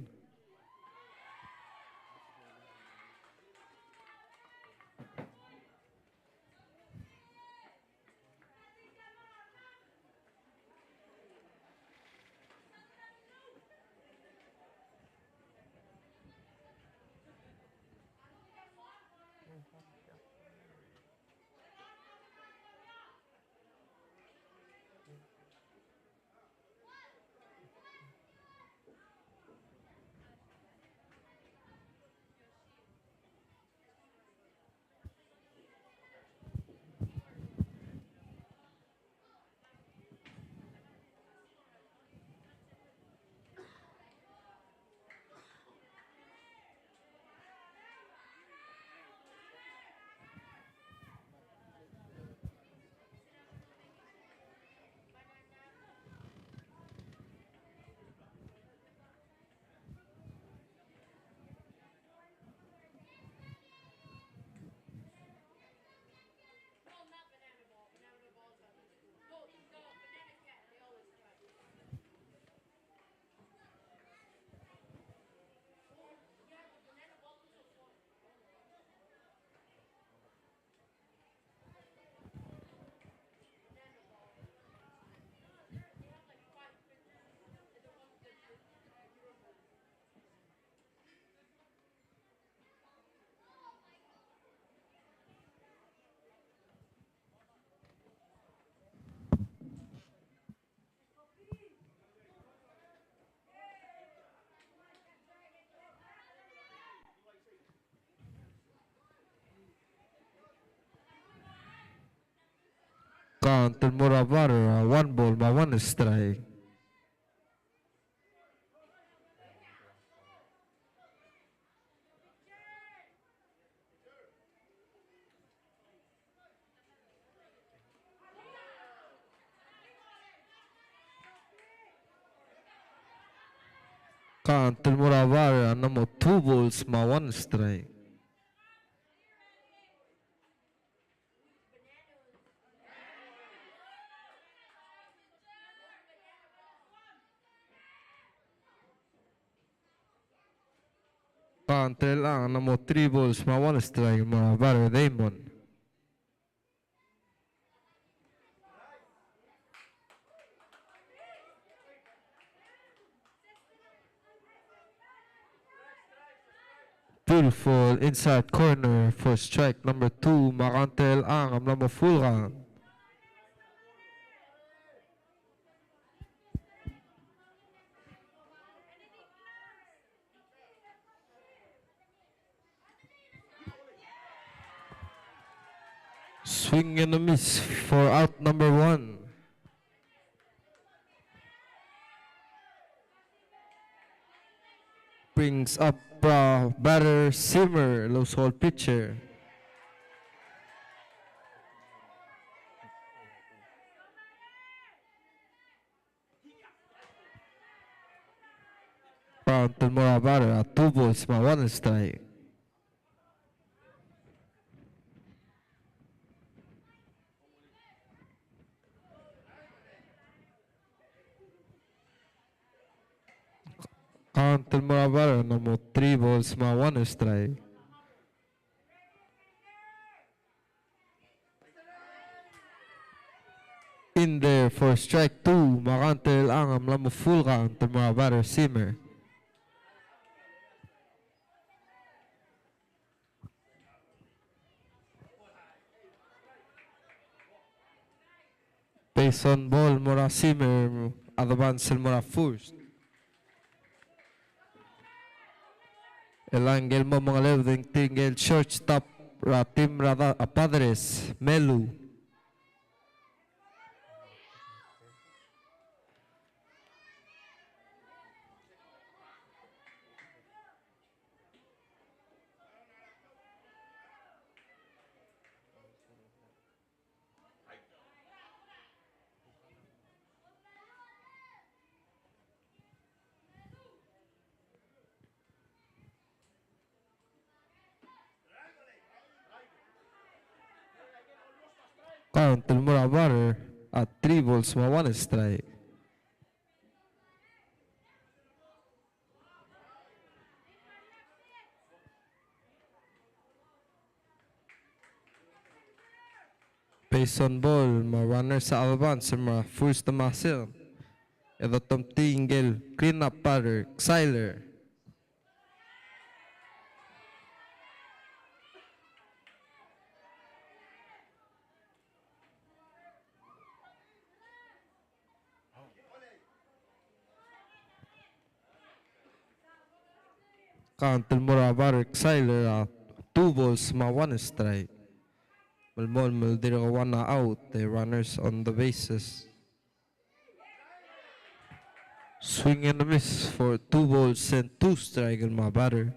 Count el mo er a batter, one ball me a one strike. Count el mo er a batter a mo two balls me a one strike. Count er chelechang a mo three balls me a one strike el mo er a batter Damon. Beautiful inside corner for strike number two, me a count er chelechang a mla mo full count. Swing and a miss for out number one. Brings up, uh, batter Zimmer, el ousekool pitcher. Count el mo er a batter a two balls me a one strike. Count el mo er a batter a mo three balls me a one strike. In there for strike two, me a count er chelechang a mla mo full count el mo er a batter Zimmer. Base on ball el mo er a Zimmer, advance el mo er a first. Chelechang el mo mengelebed e ng tir el shortstop er a team er a Padres, Melu. Count el mo er a batter a three balls me a one strike. Base on ball, me a runners a advance er a first me a second. E dotomtii ngike el clean up batter, Xyler. Count el mo er a batter Xyler a two balls me a one strike. Melemolem el dirk one out, the runners on the bases. Swing and a miss for two balls and two strike el mo er a batter.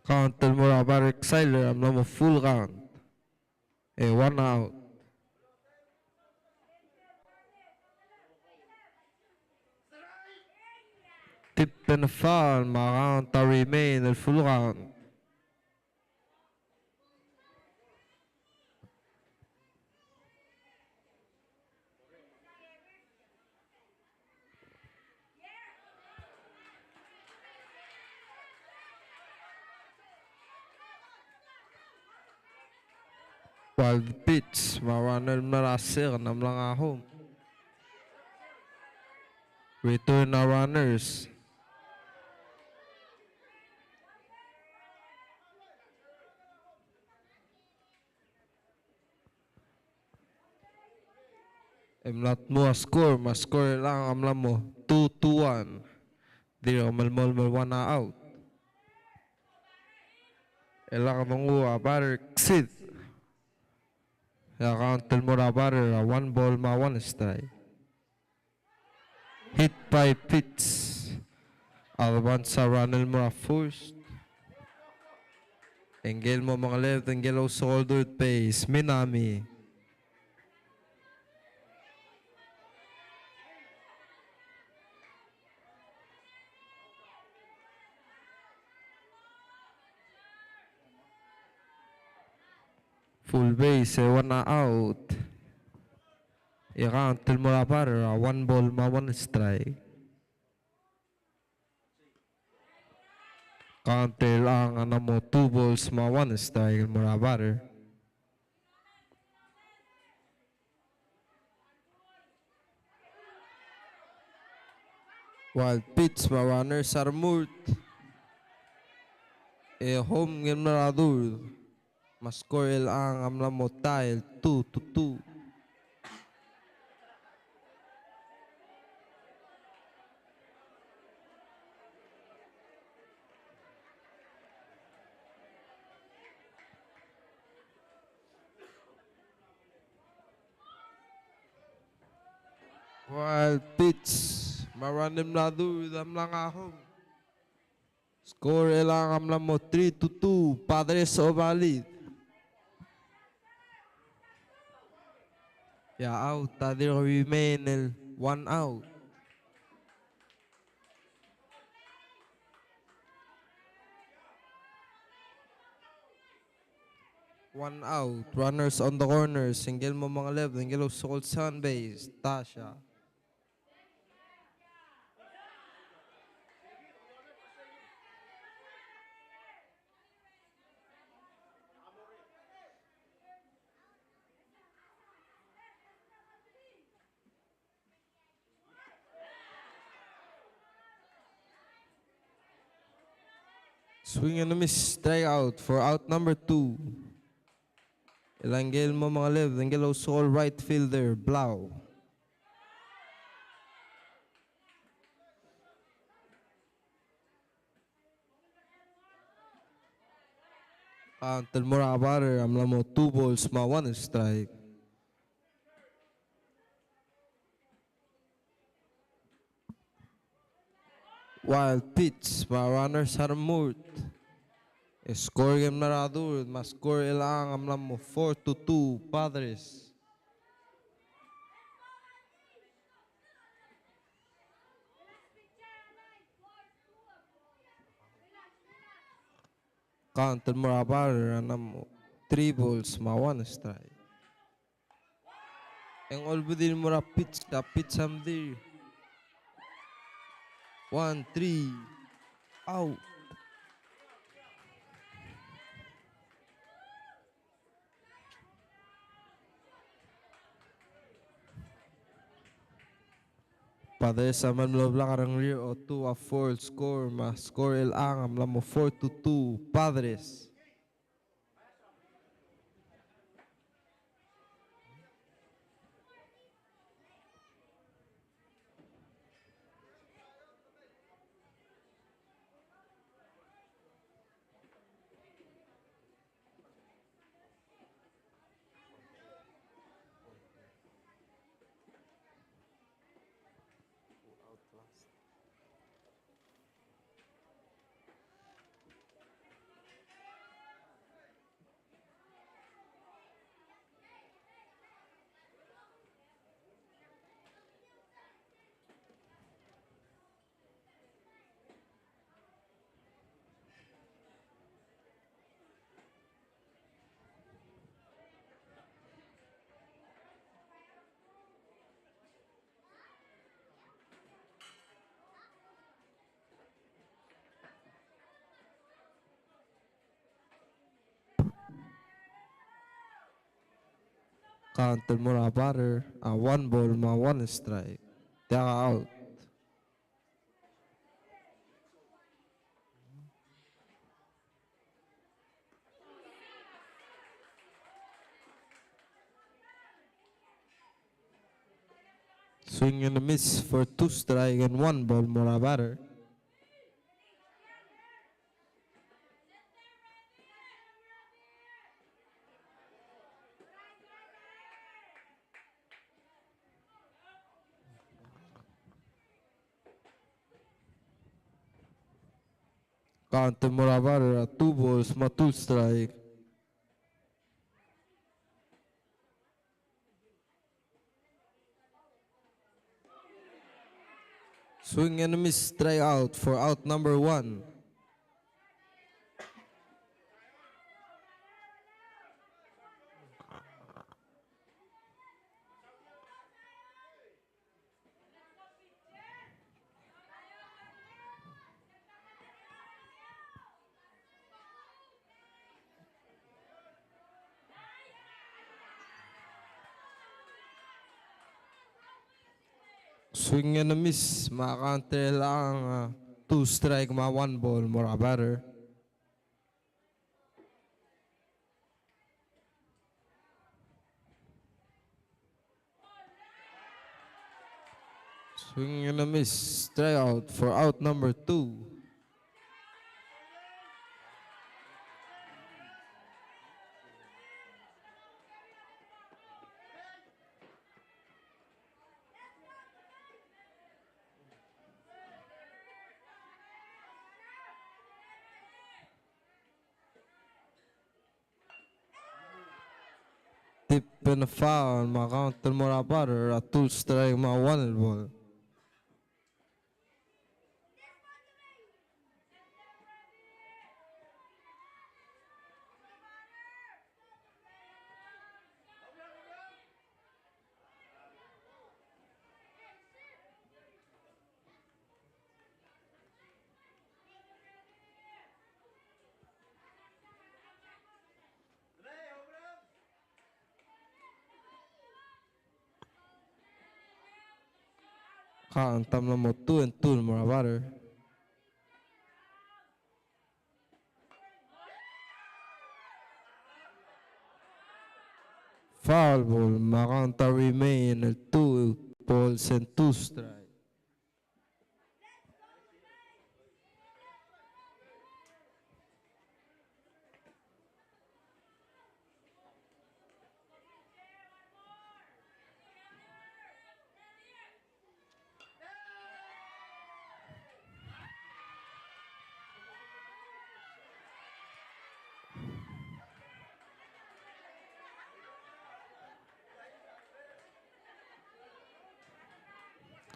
Count el mo er a batter Xyler a mla mo full count. E one out. Tipped and a foul, me a count a remain el full count. Wild pitch, me a runner el mla er a second a mla ngar er a home. Return a runners. E mla tmuu a score, me a score er chelechang a mla mo two two one. Dirk melemolem el one out. E chelechang a donguu a batter Xid. E a count el mo er a batter a one ball me a one strike. Hit by pitch. Advance a runner el mo er a first. E ngike el mo mengelebed, ngike el ousekool third base, Minami. Full base, e one out. E count el mo er a batter a one ball me a one strike. Count er chelechang a mla mo two balls me a one strike el mo er a batter. Wild pitch, me a runners a remurt. E home ngii el mla er a third. Me a score er chelechang a mla mo tie el two to two. Wild pitch. Me a runner el mla third a mla ngar er a home. Score er chelechang a mla mo three to two, Padres over a lead. E a out a dirk remain el one out. One out, runners on the corners, ngike el mo mengelebed, ngike el ousekool second base, Tasha. Swing and a miss, strikeout for out number two. E ngike el mo mengelebed, ngike el ousekool right fielder, Blau. Count el mo er a batter a mla mo two balls me a one strike. Wild pitch, me a runners a remurt. E score er a game er a dart, me a score er chelechang a mla mo four to two, Padres. Count el mo er a batter a mla mo three balls me a one strike. E ng olbedii el mo er a pitch, a pitch a mdir. One, three, out. Padres a mla mo blak a rengrir, o two a four el score, me a score er chelechang a mla mo four to two, Padres. Count el mo er a batter a one ball me a one strike. Tia a out. Swing and a miss for two strike and one ball mo er a batter. Count el mo er a batter a two balls me a two strike. Swing and a miss, strike out for out number one. Swing and a miss, me a counter er chelechang, a two strike me a one ball mo er a batter. Swing and a miss, strike out for out number two. Tipped and a foul, me a counter mo er a batter, a two strike me a one el ball. Count a mla mo two and two el mo er a batter. Foul ball, me a count a remain el two balls and two strike.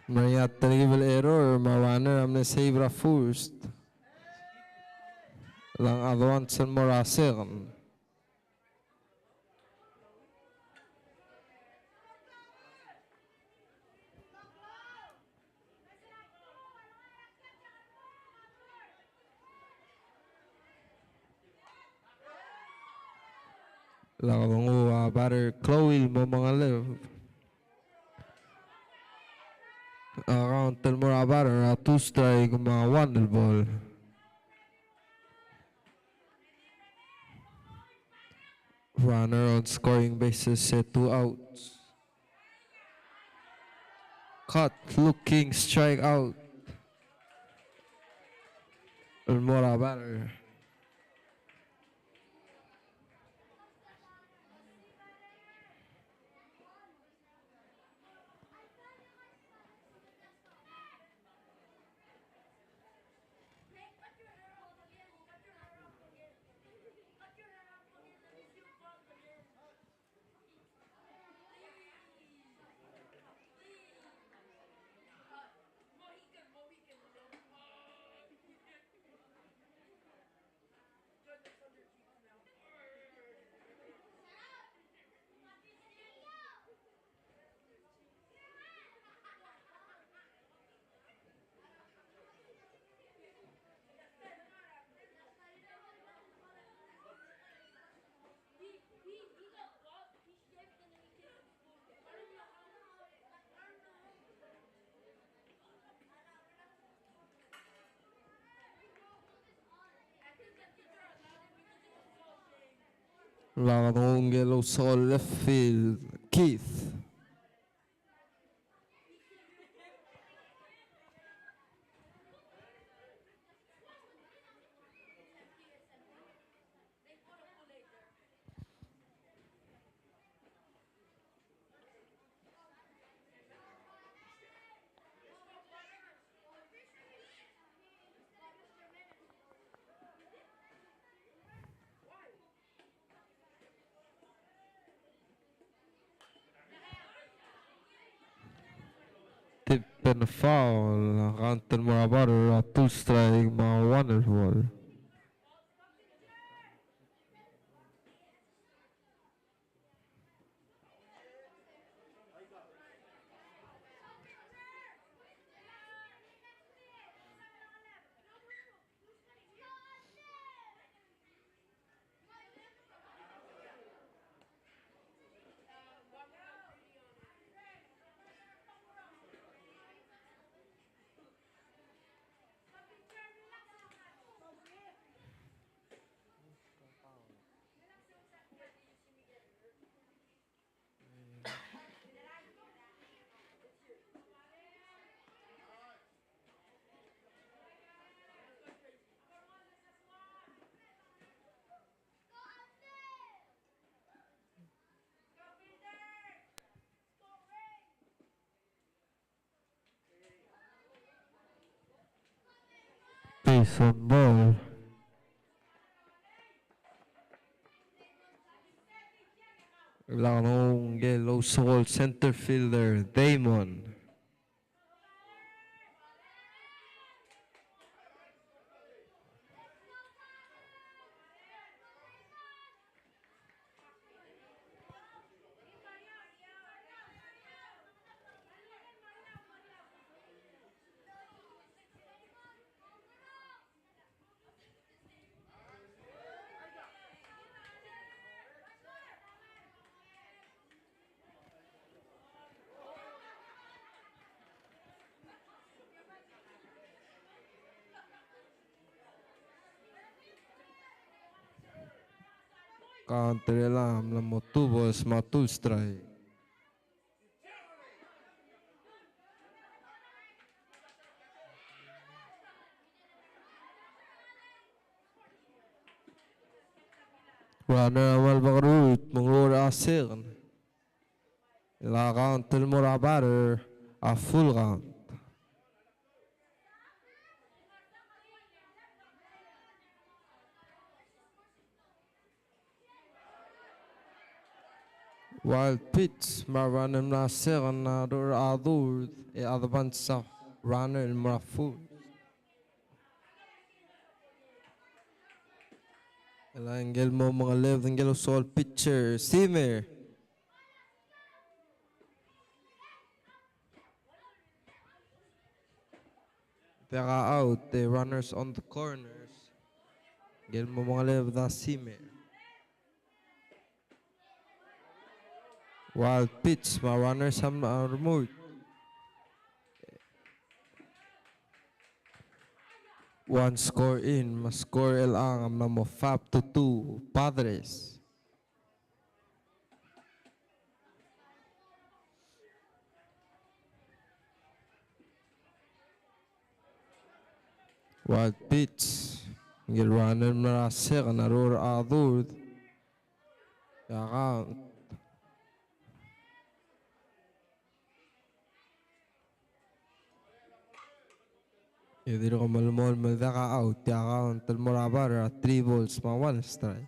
Mla er ngii a telkib el error, me a runner a mle save er a first. Ng advance el mo er a second. Lak bo nguu a batter Chloe el mo mengaleb. A count el mo er a batter a two strike me a one el ball. Runner on scoring bases, e two outs. Cut looking strikeout. El mo er a batter. Lak donguu el ousbech er a left field, Keith. Tipped and foul, count el mo er a batter a two strike me a one el ball. Base on ball. Lak donguu el ousbech er a center fielder, Damon. Count er a llach a mla mo two balls me a two strike. Runner a mle back er a third, me ng ruul er a second. El count el mo er a batter a full count. Wild pitch, me a runner el mla er a second a rechad er a third, e advance a runner el mo er a first. E le ngike el mo mengelebed, ngike el ousekool pitcher, Simer. Diak a out, e runners on the corners. Ngike el mo mengelebed a Simer. Wild pitch, me a runners a mla remuul. One score in, me a score er chelechang a mla mo five to two, Padres. Wild pitch. Ngike el runner el mla er a second a rechad er a third. Diak a out. E dirk melemolem el diak a out, diak a out el mo er a batter, a three balls me a one strike.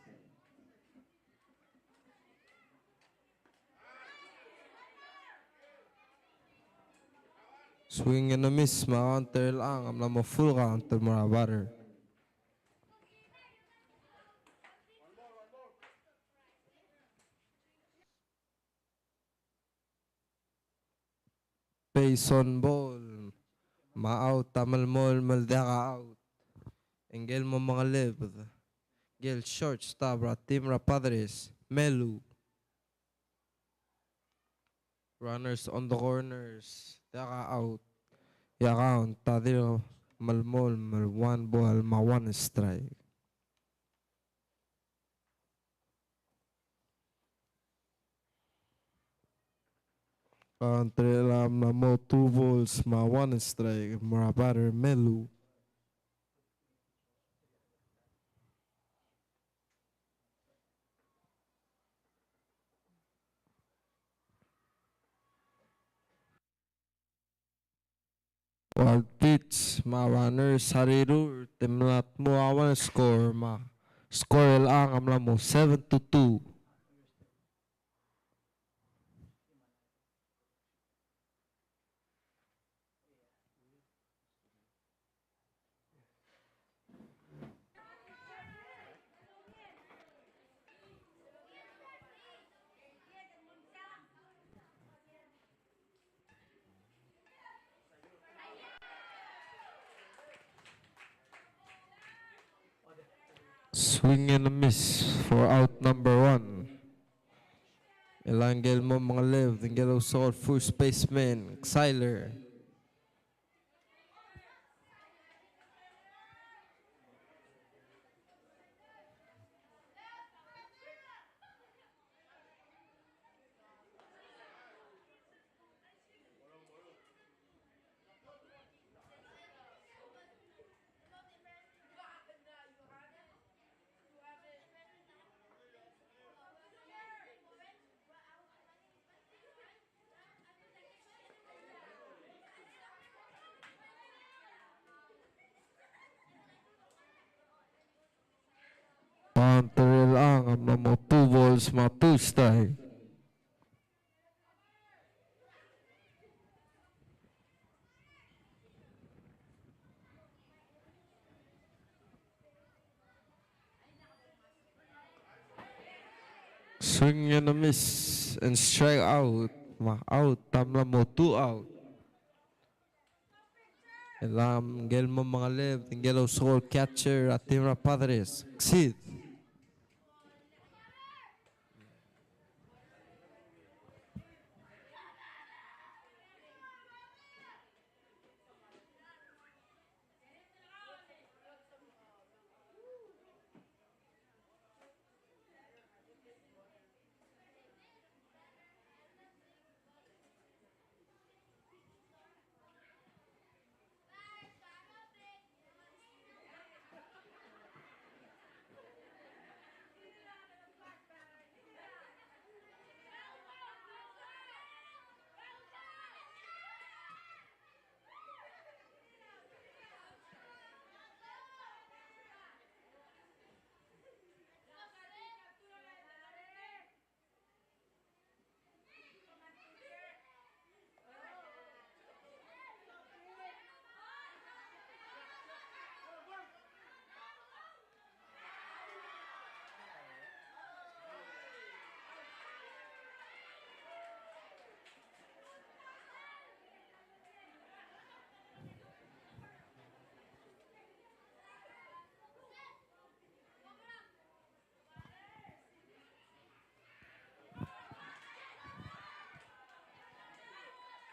Swing and a miss, me a counter er chelechang a mla mo full count el mo er a batter. Base on ball, me a out a melemolem el diak a out. E ngike el mo mengelebed, ngike el shortstop er a team er a Padres, Melu. Runners on the corners, diak a out. E a count a dirk melemolem el one ball me a one strike. Counter er chelechang a mla mo two balls me a one strike, mo er a batter Melu. Wild pitch, me a runners a rirurt, e mla tmuu a one score, me a score er chelechang a mla mo seven to two. Swing and a miss for out number one. E le ngike el mo mengelebed, ngike el ousekool first baseman, Xyler. Counter er chelechang a mla mo two balls me a two strike. Swing and a miss and strike out. Me a out a mla mo two out. E le ngike el mo mengelebed, ngike el ousekool catcher er a team er a Padres, Sid.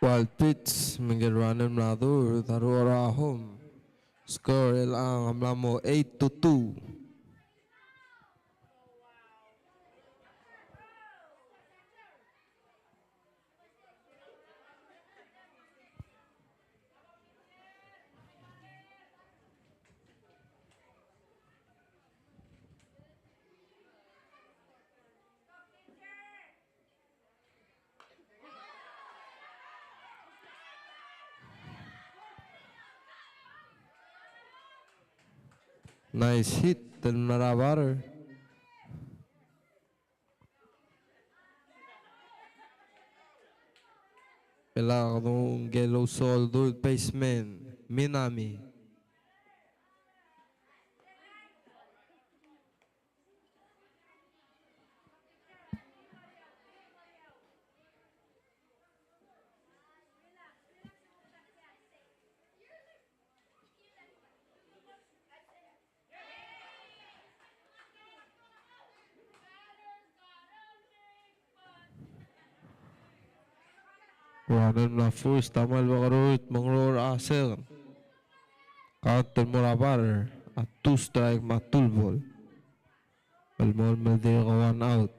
Wild pitch, me ngike el runner a mla durt, a rua er a home. Score er chelechang a mla mo eight to two. Nice hit el mla er a batter. E lak donguu ngike el ousoldurk baseman, Minami. Runner er a first a mle bekerurt me ng ruul er a second. Count el mo er a batter a two strike me a two ball. El mo el me dirk one out.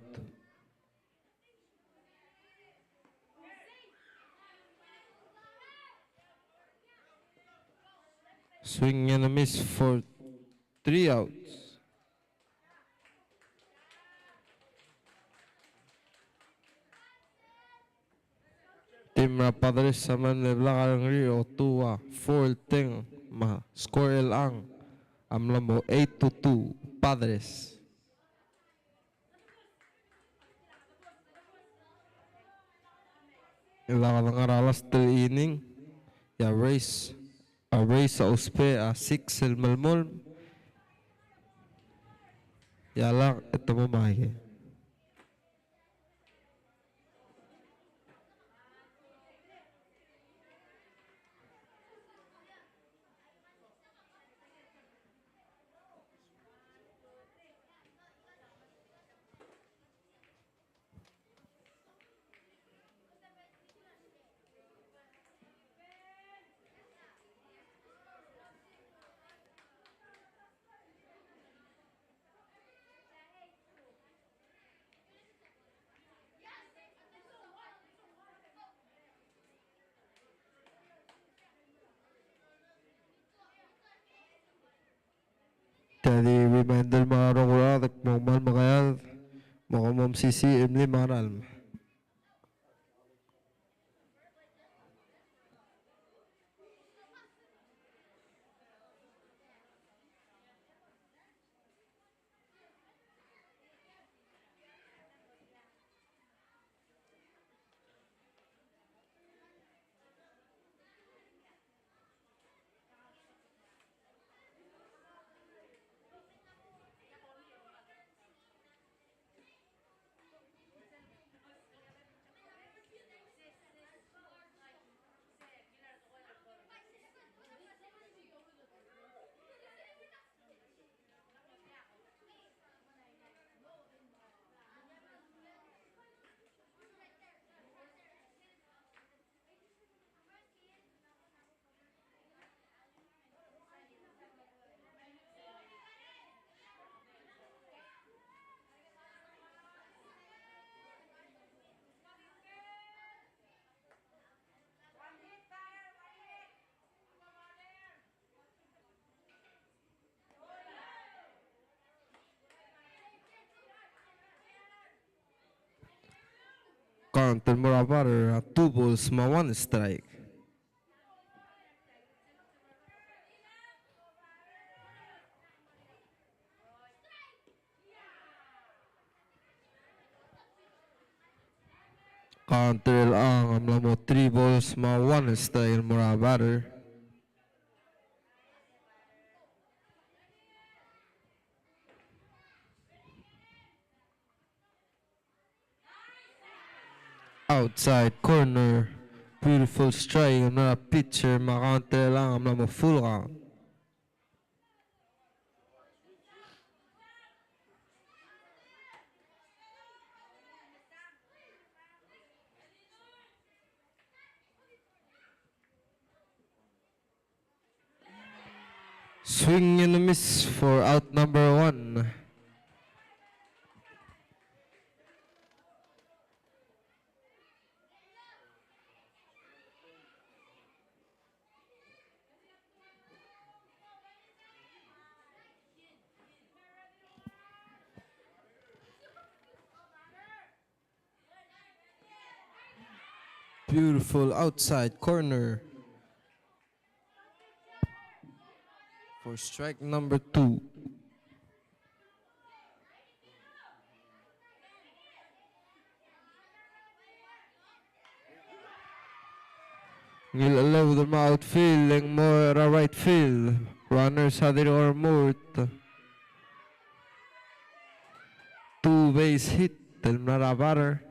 Swing and a miss for three outs. Team er a Padres a mle blak a rengrir e otuo a four el teng me a score er chelechang a mla mo eight to two Padres. E lak de ngar er a last el inning, e a Rays, a Rays a ousbech a six el melemolem, e a lak e te mo maike. Tia di reminder me a rokui el chad el kmo kmal mekeald, me kom mesisiich el mle mekeralm. Count el mo er a batter a two balls me a one strike. Count er chelechang a mla mo three balls me a one strike el mo er a batter. Outside corner. Beautiful strike el mla er a pitcher me a count er chelechang a mla mo full count. Swing and a miss for out number one. Beautiful outside corner for strike number two. Ngilai el mo outfield, e ng mo er a right field. Runners a dirk remurt. Two base hit el mla er a batter.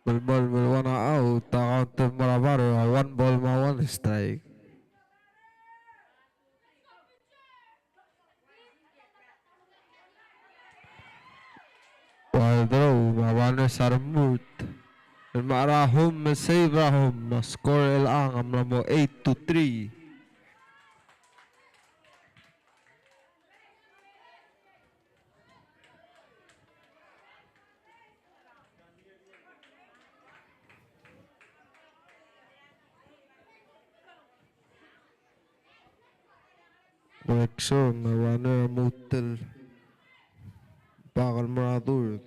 Melemolem el one out, a count el mo er a batter a one ball me a one strike. Wild throw, me a runners a remurt. El mla er a home, save er a home, score er chelechang a mla mo eight to three. Make sure me a runner a mo utel. Bak el mo er a third.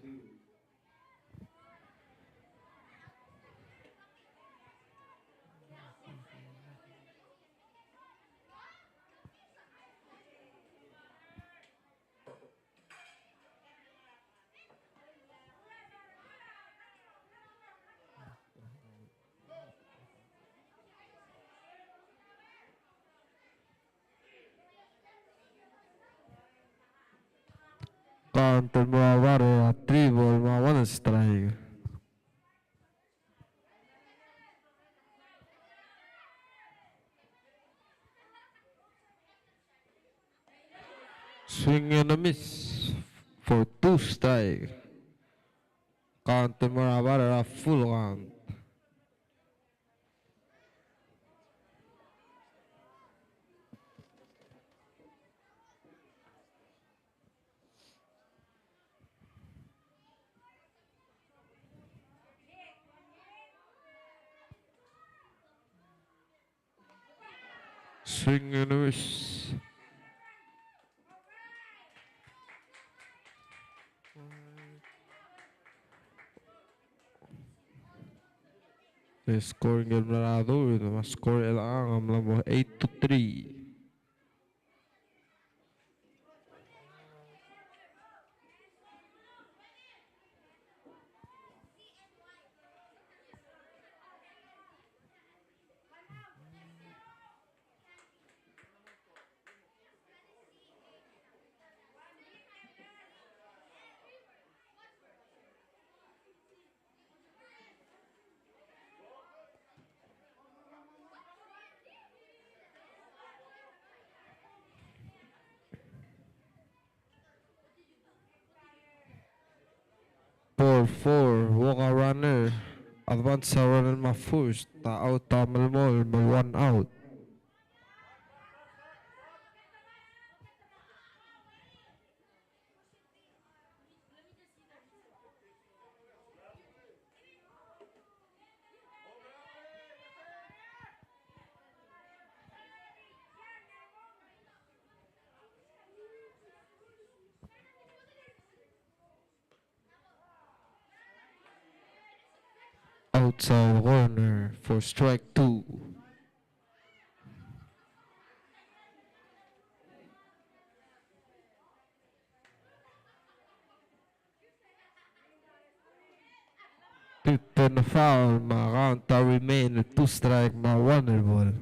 Count el mo er a batter a three ball me a one strike. Swing and a miss for two strike. Count el mo er a batter a full count. Swing and a miss. E score er a third, me a score er chelechang a mla mo eight to three. Four four, walk a runner. Advance a runner me a first, a out a melemolem el mo one out. Outside corner for strike two. Piten a foul, me a count a remain two strike me a one ball.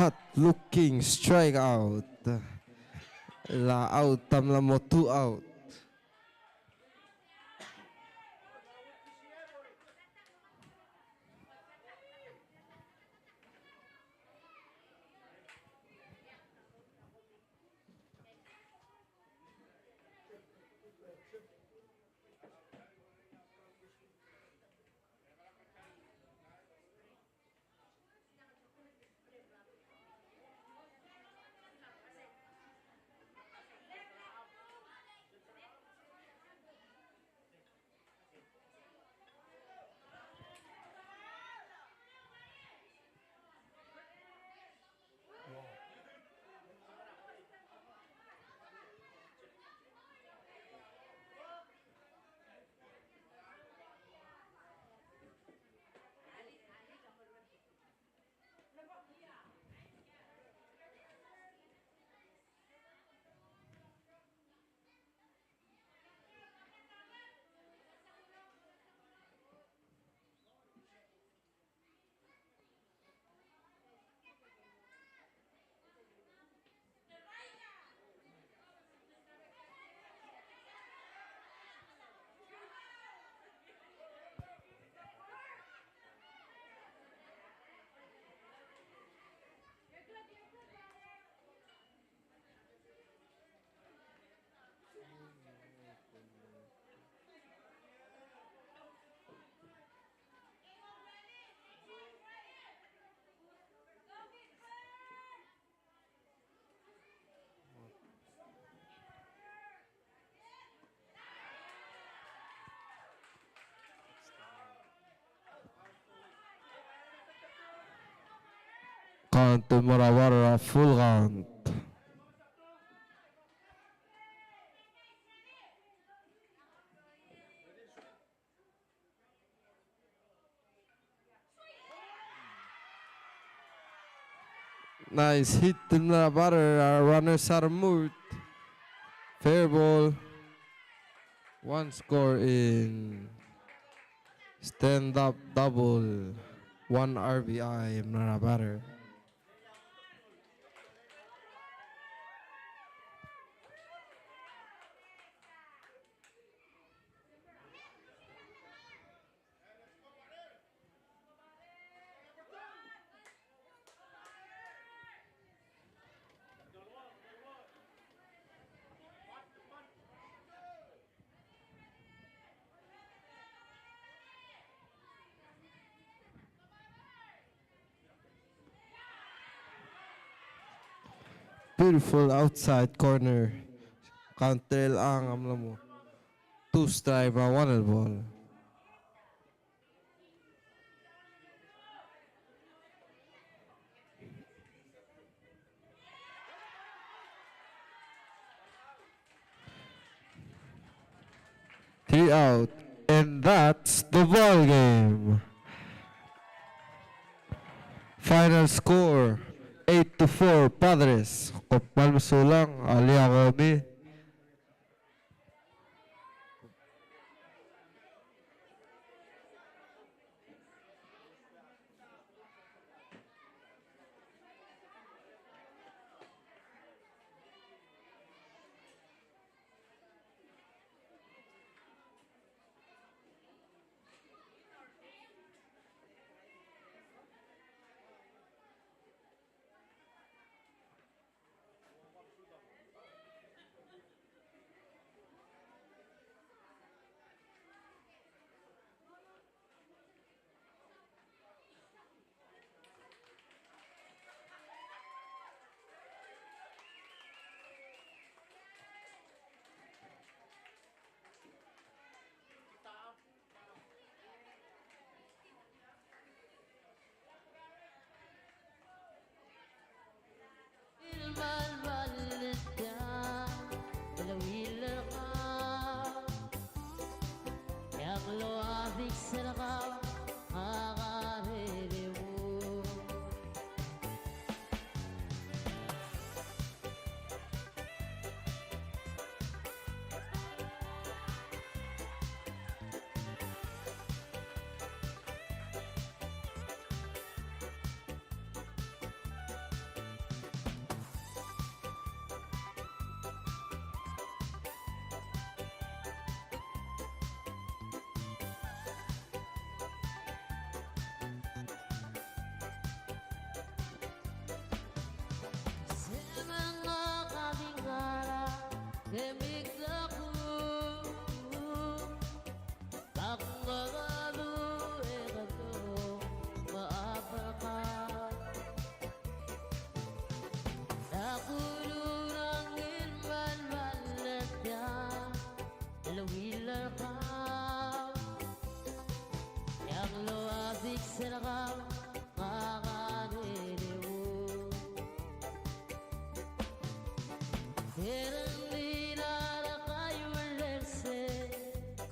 Hard looking strikeout. La out, a mla mo two out. Count el mo er a batter, a full count. Nice hit el mla er a batter, a runners a remurt. Fair ball. One score in stand up double. One R B I el mla er a batter. Beautiful outside corner. Count er chelechang a mla mo two strike, me a one el ball. Three out, and that's the ball game. Final score, eight to four, Padres. Kom kmal mesulang, Aliakomi. Kemiu a kuk, a kuk a kuk e kuk me a berkau. A kururang el melmel er tia el ungil er kau. E a locha bik er kau a ngar er eou.